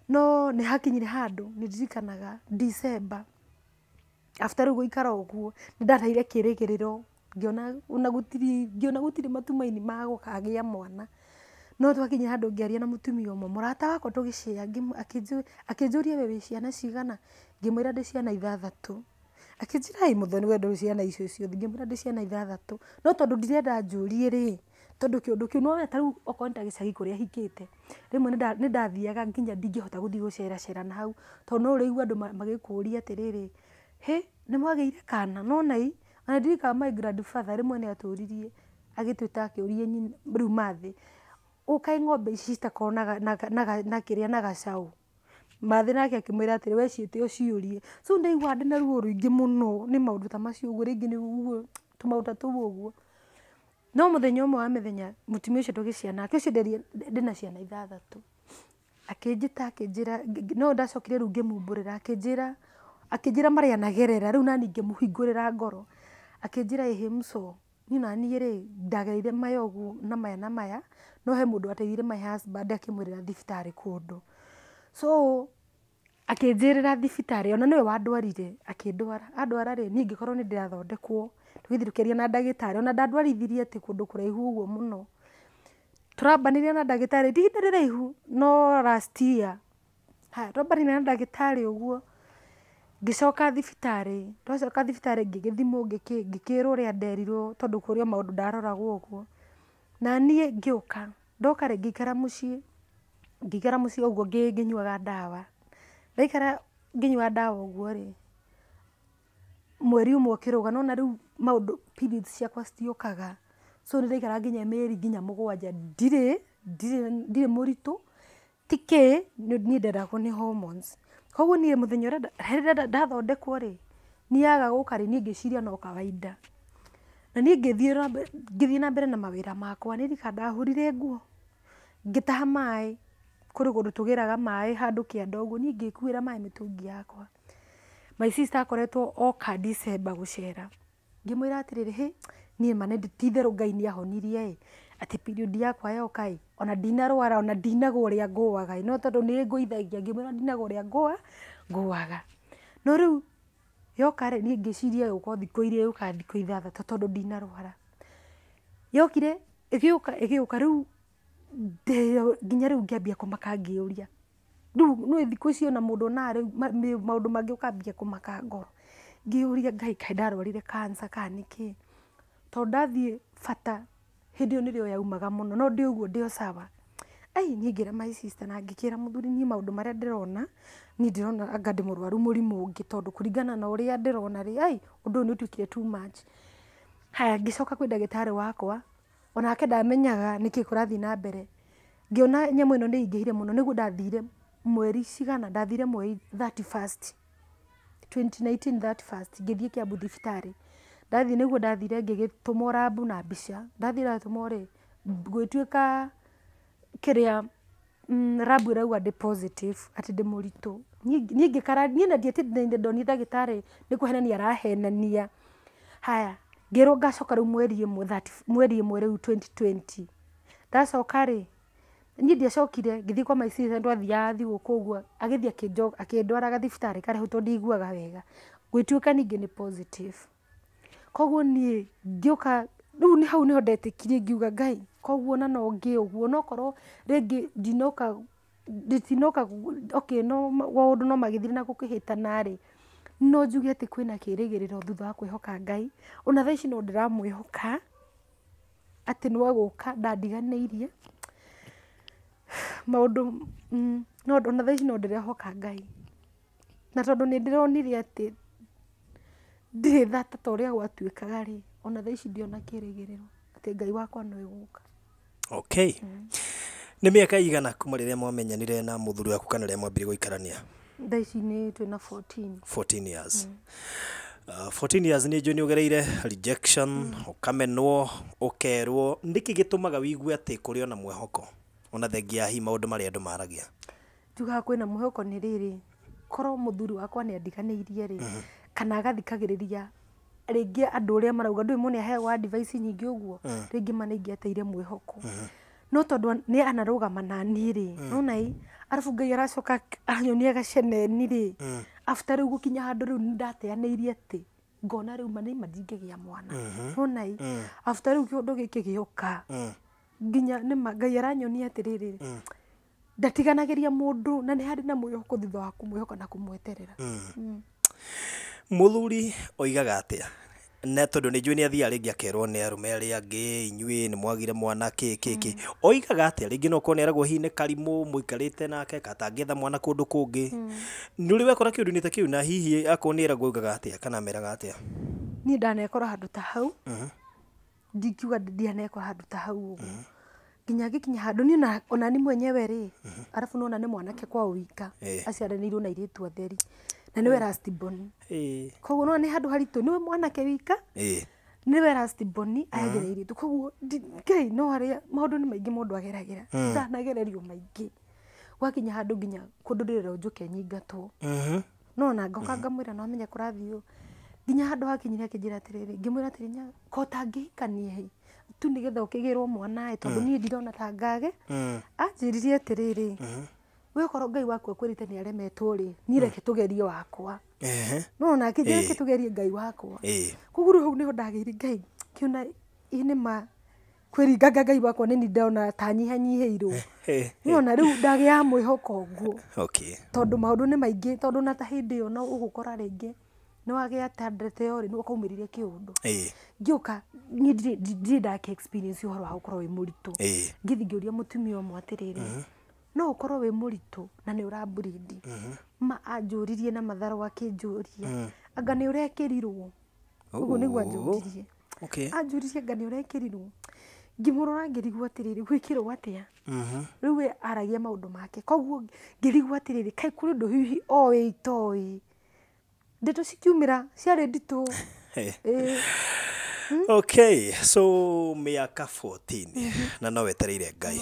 A: no nĩ hakinyire handũ nĩ ndirikanaga December, after rĩu gũikara ũguo, nĩ ndateire kĩrĩgĩrĩro, ngĩona ona gũtirĩ, ngĩona gũtirĩ matumaini ma gũkagĩa mwana. No twakinyire handũ ngĩaria na mũtumia ũmwe, mũrata wakwa tũgĩ share, akĩnjũria we wĩ ciana cigana? Ngĩmwĩra ndĩ ciana ithathatũ. Akĩnjĩra ĩ Mũthoni we ndũrĩ ciana icio ciothe, ngĩmwĩra ndĩ ciana ithathatũ. No tondũ ndirenda anjũrie rĩ, tondũ kĩũndũ kĩu nĩwona ta rĩu okorwo nĩ ta gĩcagi kũrĩa hikĩte, rĩmwe nĩ ndathiaga nginya ndingĩhota gũthiĩ gũceracera na hau, tondũ no ũrĩigua andũ magĩkũria atĩrĩrĩ, hĩ nĩ mwagĩire kana? Nĩwona ĩ, ona ndirikanaga my grandfather rĩmwe nĩ atũririe, agĩtwĩta akĩũria rĩu mathĩ, ũ kaĩ ng'ombe ici citakoragwo na kĩrĩa na gacaũ? Mathĩ nake akĩmwĩra atĩrĩ, we ciĩte ũciũrie. So ndaiguaga ndĩna ruo rũingĩ mũno nĩ maũndũ ta macio ũguo, rĩngĩ nĩ ũguo tũmaũndũ ta tũu ũguo. No mũthenya ũmwe wa mĩthenya mũtumia ũcio tũgĩ share nake, ũcio nderire ndĩna ciana ithathatũ, akĩnjĩta akĩnjĩra, no ndacokire rĩu ngĩmumbũrĩra, akĩnjĩra akĩnjĩra marĩa anagerera, rĩu nani ngĩmũhingũrĩra ngoro. Akĩnjĩra ĩhĩ Muco, niĩ naniĩ rĩ, ndagereire maya ũguo na maya na maya, no he mũndũ wateithirie my husband akĩmwĩrĩra thibitarĩ kũndũ. So akĩnjĩrĩra thibitarĩ, ona nĩwe wandwarire, akĩndwara, andwara rĩ, niĩ ngĩkorwo nĩ ndĩrathondekwo, tũgĩthiĩ tũkĩaria na ndagĩtarĩ, ona ndandwarithirie atĩ kũndũ kũraihu ũguo mũno. Tũrambanĩria na ndagĩtarĩ, ti ihinda rĩraihu, no last year. Haya, twambanĩria na ndagĩtarĩ ũguo, ngĩcoka thibitarĩ, twacoka thibitarĩ ngĩgĩthimwo ngĩkĩ, ngĩkĩrwo ũrĩa nderirwo tondũ kũrĩ o maũndũ ndaroragwo ũguo. Na niĩ ngĩũka, ndoka rĩ, ngĩikara mũciĩ, ngĩikara mũciĩ ũguo ngĩnyuaga ndawa. Ndaikara ngĩnyuaga ndawa ũguo rĩ, mweri ũmwe ũkĩrũga, nĩwona rĩu maũndũ periods ciakwa citiokaga. So nĩ ndaikaraga nginya mĩeri nginya mũgwanja ndirĩ, ndirĩ ndirĩ mũritũ, ti kĩ, niĩ nderagwo nĩ hormones. Koguo niĩ mũthenya ũrĩa rĩrĩa ndathondekwo rĩ, niĩ yaga gũka rĩ, niĩ ngĩciria no kawaida. Na niĩ ngĩthiĩ na mbere na mawĩra makwa, nĩ ndirikanaga ndahũrire nguo, ngĩtaha maĩ, kũrĩ kũndũ tũgĩraga maĩ handũ kĩanda ũguo, niĩ ngĩkuĩra maĩ mĩtũngi yakwa. My sister akoretwo oka December gũcera, ngĩmwĩra atĩrĩrĩ, hĩ niĩ ma ti itherũ Ngai nĩ ahonirie ĩ, atĩ period yakwa yoka ĩ, ona ndinarwara ona ndinagũa ũrĩa ngũaga ĩ, no tondũ nĩ ĩngũithagia, ngĩmwĩra ndinagũa ũrĩa ngũaga. No rĩu yoka rĩ, niĩ ngĩciria ĩgũka o thikũ igĩrĩ ĩgũka thikũ ithathatũ tondũ ndinarwara. Yokire ĩgĩũka ĩgĩũka rĩu nginya rĩu ngĩambia kũmaka ngĩũria. Rĩu nĩũĩ thikũ ici ona mũndũ onaga rĩu maũndũ mangĩ ũkambia kũmaka ngoro. Ngĩyũria Ngai kaĩ ndarwarire cancer kana nĩkĩ? Tondũ ndathiĩ bata hĩndĩ ĩyo nĩrĩo yaumaga mũno, no ndĩ ũguo ndĩ o sawa. Ai niĩ ngĩra my sister na ngĩkĩra mũthuri niĩ maũndũ marĩa ndĩrona, niĩ ndĩrona anga ndĩ mũrwaru mũrimũ ũngĩ tondũ kũringana na ũrĩa ndĩrona rĩ, ai ũndũ ũyũ nĩ ũtuĩkire too much. Haya ngĩcoka kwĩ ndagĩtarĩ wakwa, onake ndamenyaga nĩkĩ kũrathiĩ na mbere. Ngĩona nyamũ ĩno nĩ ĩingĩhire mũno nĩguo ndathire mweri cigana, ndathire mweri 31st, 2019 31st, ngĩthiĩ Kiambu thibitarĩ. Ndathiĩ nĩguo ndathire ngĩgĩtũmwo lab na mbica, ndathiĩ ndatũmwo rĩ, gũgĩtuĩka kĩrĩa lab ĩrauga ndĩ positive, atĩ ndĩ mũritũ. Niĩ ngĩkara, niĩ na ndietĩkĩrire ndonire ndagĩtarĩ nĩ kũhenania arahenania. Haya, ngĩrwo ngacoka rĩu mweri ĩmwe mweri ĩmwe rĩu 2020. Ndacoka rĩ, niĩ ndiacokire, ngĩthiĩ kwa my sister twathiaga thigũkũ ũguo, agĩthiĩ akĩndwara gathibitarĩ karaihu tondũ ndiaiguaga wega. Gũgĩtuĩka ningĩ nĩ positive. Koguo niĩ ngĩũka, rĩu nĩ hau nĩho ndetĩkirie ngiuga Ngai, koguo ona no ngĩe ũguo, onokorwo rĩngĩ ndinoka nditinoka okay no maũndũ no magĩthire na gũkĩhĩtana rĩ, no njuge atĩ kwĩna kĩrĩgĩrĩro thutha wa kwĩhoka Ngai. Ona thaa ici no ndĩramwĩhoka. atĩ nĩ egũka ndandiganĩirie. Maũndũ no ona thaa ici no ndĩrehoka Ngai. Na tondũ nĩ ndĩronire atĩ ndirĩ thata ta ũrĩa gwatuĩkaga rĩ, ona thaa ici ndiona kĩrĩgĩrĩro atĩ Ngai wakwa no egũka.
B: Okay. Nĩ mĩaka igana kuma rĩrĩa mwamenyanire na mũthuri waku kana rĩrĩa mwambire gũikarania?
A: Thaa ici nĩ twĩna 14.
B: 14 years. 14 years nĩ njũĩ nĩ ũgereire rejection, ũkamenwo, ũkerwo. Nĩkĩ gĩtũmaga wigue atĩ kũrĩ ona mwĩhoko ona thengia ya hihi maũndũ marĩa andũ maragia?
A: Njugaga kwĩna mwĩhoko nĩ rĩrĩ, korwo mũthuri wakwa nĩ andiganĩirie rĩ, kana agathikagĩrĩria rĩngĩ andũ ũrĩa marauga, ndũĩ mũndũ nĩ aheagwo advice nyingĩ ũguo, rĩngĩ ma nĩ ingĩateire mwĩhoko. No tondũ nĩ anarũgama naniĩ rĩ, nona ĩ, arabu Ngai aracoka aranyonia gaceneni rĩ, after rĩu gũkinya handũ rĩu nĩ ndateanĩirie atĩ ngona rĩu ma nĩ ma ndingĩgĩa mwana. Nona ĩ, after rĩu kĩũndũ gĩkĩ gĩoka, nginya nĩma Ngai aranyonia atĩrĩrĩ, ndatiganagĩria mũndũ na nĩ harĩ na mwĩhoko thutha wa kũmwĩhoka na kũmweterera.
B: Mũthuri oigaga atĩa? Na tondũ nĩ njũĩ nĩ athiaga rĩngĩ akerwo nĩ arũme arĩa angĩ, inyuĩ nĩ mwagire mwana kĩ kĩ kĩ. Oigaga atĩa? Rĩngĩ no ũkorwo nĩ eragwo hihi nĩ karimũ mũikarĩte nake katangĩetha mwana kũndũ kũngĩ. Nĩ ũrĩ wekora kĩũndũ-inĩ ta kĩu na hihi akorwo nĩ eragwo oigaga atĩa kana ameraga atĩa?
A: Niĩ ndanekora handũ ta hau, ndingiuga ndianekora handũ ta hau ũguo. Nginya ngĩkinya handũ niĩ ona ni mwenyewe rĩ, arabu nĩwona nĩ mwanake kwao wika, aciaranĩirwo na airĩtu atheri na nĩwe last born. Koguo nĩwona nĩ handũ haritũ, nĩwe mwanake wika, nĩwe last born, aya angĩ nĩ airĩtu. Koguo Ngai no harĩa maũndũ nĩ maingĩ mũndũ ageragĩra, ndanagererio maingĩ. Gwakinya handũ nginya kũndũ ndĩrerwo njũke nyingatwo. No ona ngoka ngamwĩra no amenye kũrathiĩ ũũ. Nginya handũ hakinyire akĩnjĩra atĩrĩrĩ, ngĩmwĩra atĩrĩ, ko ũtangĩhikania ĩ, tu nĩgetha ũkĩgĩrwo mwana ĩ, tondũ niĩ ndirona ta ngage. Anjĩrire atĩrĩrĩ, we okorwo Ngai waku akwĩrĩte nĩ aremetwo rĩ, niĩ reke tũgerie wakwa. No ona akĩnjĩra reke tũgerie Ngai wakwa. Koguo rĩu hau nĩho ndagĩire Ngai, ngĩona ĩ nĩ ma kwĩringanga Ngai wakwa nĩ niĩ ndona ta nyihanyihĩirwo. Nĩwona rĩu ndagĩaga mwĩhoko ũguo. Tondũ maũndũ nĩ maingĩ, tondũ na ta hĩndĩ ĩyo no ũgũkora rĩngĩ nĩ wagĩa ta ndeto ĩyo rĩ, nĩ ũkaumĩrire kĩũndũ. Ngĩũka niĩ ndirĩ ndake experience ũhoro wa gũkorwo wĩ mũritũ. Ngĩthiĩ ngĩũria mũtumia ũmwe atĩrĩrĩ, no ũkorwo wĩ mũritũ na nĩ ũra bleed. Ma anjũririe na matharũ akĩnjũria, anga nĩ ũrekĩrirwo? Ũguo nĩguo anjũririe. Anjũririe anga nĩ ũrekĩrirwo? Ngĩmũrora ngĩrigwo atĩrĩrĩ, gwĩkĩrwo atĩa? Rĩu we aragia maũndũ make. Koguo ngĩrigwo atĩrĩrĩ, kaĩ kũrĩ ũndũ hihi oĩ itoĩ? Ndeto cikiumĩra ciarĩ nditũ.
B: Okay, so mĩaka 14 na no wetereire Ngai.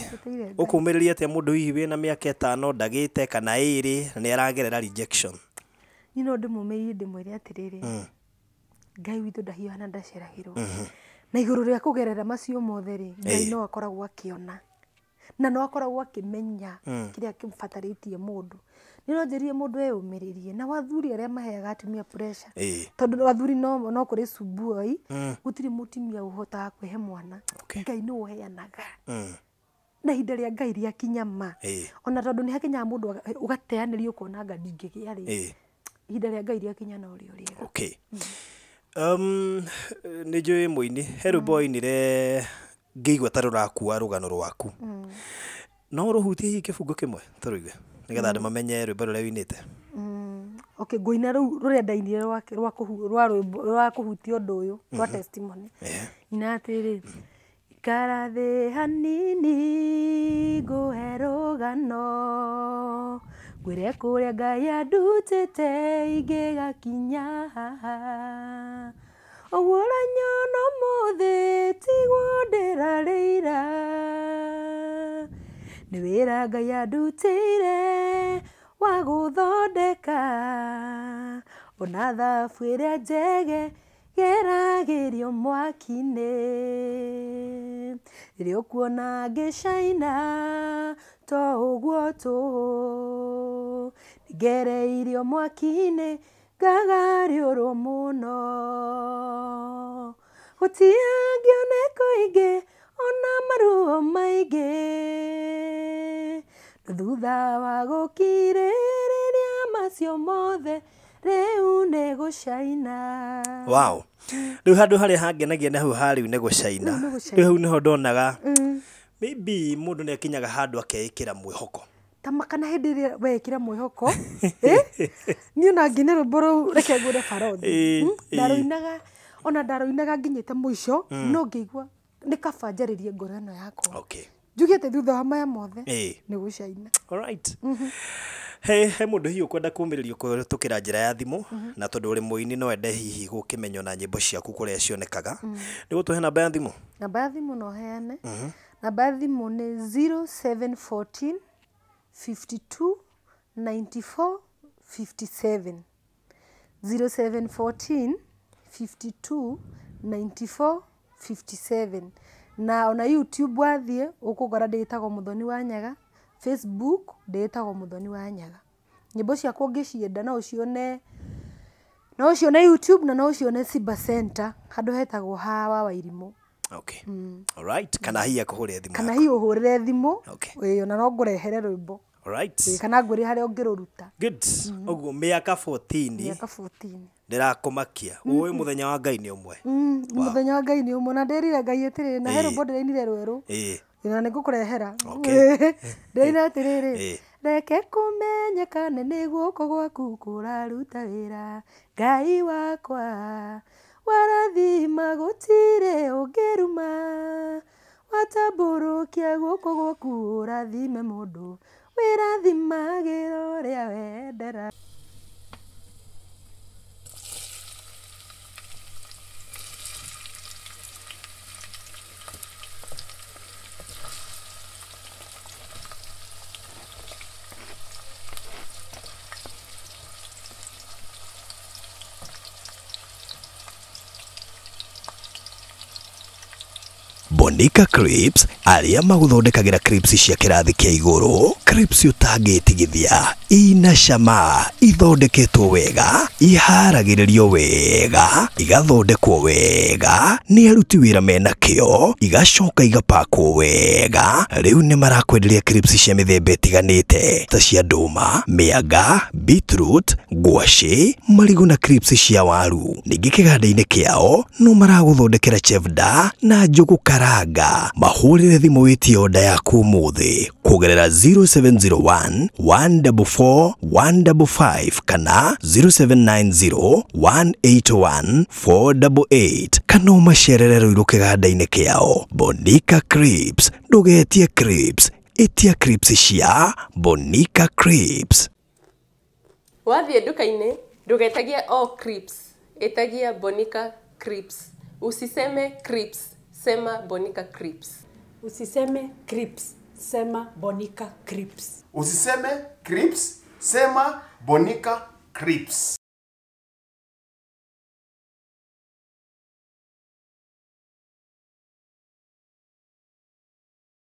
B: Ũkũmĩrĩria atĩa mũndũ hihi wĩna mĩaka 5 ndagĩte kana 2 na nĩ aragerera rejection?
A: Niĩ no ndĩmũmĩrĩrie ndĩmwĩre atĩrĩrĩ, Ngai witũ ndahiũhaga na ndaceragĩrwo. Na igũrũ rĩa kũgerera macio mothe rĩ, Ngai no akoragwo akĩona na no akoragwo akĩmenya kĩrĩa kĩbatarĩtie mũndũ. Nĩ no njĩrire mũndũ eyũmĩrĩrie na athuri arĩa maheaga atumia pressure, tondũ athuri no kũrĩ cumbuoi, gũtirĩ mũtumia ũhotaga kwĩhe mwana. Ngai nĩwe ũheanaga. Na ihinda rĩa Ngai rĩakinya ma, ona tondũ nĩ hakinyaga mũndũ ũgateanĩria ũkona anga ndingĩgĩa rĩ, ihinda rĩa Ngai rĩakinya no rĩo rĩega.
B: Okay. Nĩ njũĩ mũini, he rwĩmbo wainire ngĩigua ta rũrakua rũgano rwaku. No rũhutie hihi kĩbungo kĩmwe tũrũigue nĩgetha andũ mamenye rwĩmbo rũrĩa wĩinĩte.
A: Okay, ngũina rũu rũrĩa ndainire rwa kũhutia ũndũ ũyũ rwa testimony. Ina atĩrĩ, ikara thĩ hanini ngũhe rũgano, ngwĩre kũrĩa Ngai andutĩte ingĩgakinya haha. Ũguo ũranyona ũmũthĩ tiguo ndĩrarĩira, nĩ wĩra Ngai andutĩire wa gũthondeka, ona thabu ĩrĩa njege geragĩrio mwaki-inĩ. Rĩrĩa ũkuona ngĩcaina to ũguo tũhũ, nĩngereirio mwaki-inĩ ngagariũrwo mũno. Gũtiangĩoneka ingĩ ona maruo maingĩ, no thutha wa gũkirĩrĩria macio mothe Rĩu nĩ gũcaina.
B: Wow. Rĩu handũ harĩa hangenagia nĩ hau ha rĩu nĩ gũcaina.
A: Rĩu nĩ gũcaina.
B: Rĩu hau nĩho ndonaga maybe mũndũ nĩ akinyaga handũ akeĩkĩra mwĩhoko.
A: Ta makana hĩndĩ ĩrĩa weĩkĩra mwĩhoko, eh? Niĩ ona ngĩine rwĩmbo rũu reke ngwĩre barothi. Ndarũinaga, ona ndarũinaga nginyĩte mũico, no ngĩigua nĩ kaba njarĩrie ngoro ĩno yakwa.
B: Okay.
A: Njuge atĩ thutha wa maya mothe nĩ gũcaina.
B: Alright. He mũndũ hihi ũkwenda kũmĩrĩrio kũhĩtũkĩra njĩra ya thimũ, na tondũ ũrĩ mũini no ende hihi gũkĩmenywo na nyĩmbo ciaku kũrĩa cionekaga, nĩ gũtũhe namba ya thimũ?
A: Namba ya thimũ no heane. Namba ya thimũ nĩ 0714 52 94 57. 0714 52 94 57. Na ona YouTube wathiĩ ũkũgora ndĩtagwo Mũthoni wa Nyaga, Facebook ndĩtagwo Mũthoni wa Nyaga. Nyĩmbo ciakwa ũngĩcienda no ũcione, no ũcione YouTube na no ũcione Simba Center handũ hetagwo ha wa Wairimũ.
B: Okay. Alright. Kana hihi akũhũrĩre thimũ
A: Kana
B: yaku.
A: hihi ũhũrĩre thimũ.
B: Okay.
A: Ĩĩ, ona no ngũrehere rwĩmbo.
B: Alright.
A: Ĩĩ, kana ngwĩre harĩa ũngĩrũruta.
B: Good. Ũguo mĩaka 14
A: Mĩaka 14.
B: ndĩrakũmakia. Ũĩ mũthenya wa Ngai nĩ ũmwe.
A: Mũthenya wa Ngai nĩ ũmwe, na ndĩrire Ngai atĩrĩrĩ, na he rwĩmbo ndĩrainire rwerũ. Na nĩ ngũkũrehera. Ndĩraina atĩrĩrĩ, reke kũmenyekane nĩ guoko gwaku kũraruta wĩra, Ngai wakwa warathima gũtirĩ ũngĩruma, watambũrũkia guoko gwaku ũrathime mũndũ, wĩrathimagĩra ũrĩa wendera.
B: Bonica Crepes arĩa magũthondekagĩra crepes cia kĩrathi kĩa igũrũ, crepes ũtangĩtigithia, ina cama, ithondeketwo wega, iharagĩrĩrio wega, igathondekwo wega nĩ aruti wĩra mena kĩo, igacoka igapakwo wega. Rĩu nĩ marakwenderia crepes cia mĩthemba ĩtiganĩte ta cia ndũma, mĩanga, beetroot, ngwacĩ, marigũ na crepes cia waru. Ningĩ kĩganda-inĩ kĩao no maragũthondekera chevda na njũgũ karanga. Mahũrĩre thimũ wĩtie oda yaku ũmũthĩ kũgerera 0701 144 155 kana 0790 181 488 kana ũmacerere Ruiru kĩganda-inĩ kĩao. Bonica Crepes, ndũgetie crepes, ĩtia crepes cia Bonica Crepes.
C: Wathiĩ nduka-inĩ ndũgetagie o crepes, ĩtagia Bonica Crepes. Usiseme crepes, sema Bonica Crepes.
D: Usiseme crepes, sema Bonica Crepes.
E: Usiseme crepes, sema Bonica Crepes.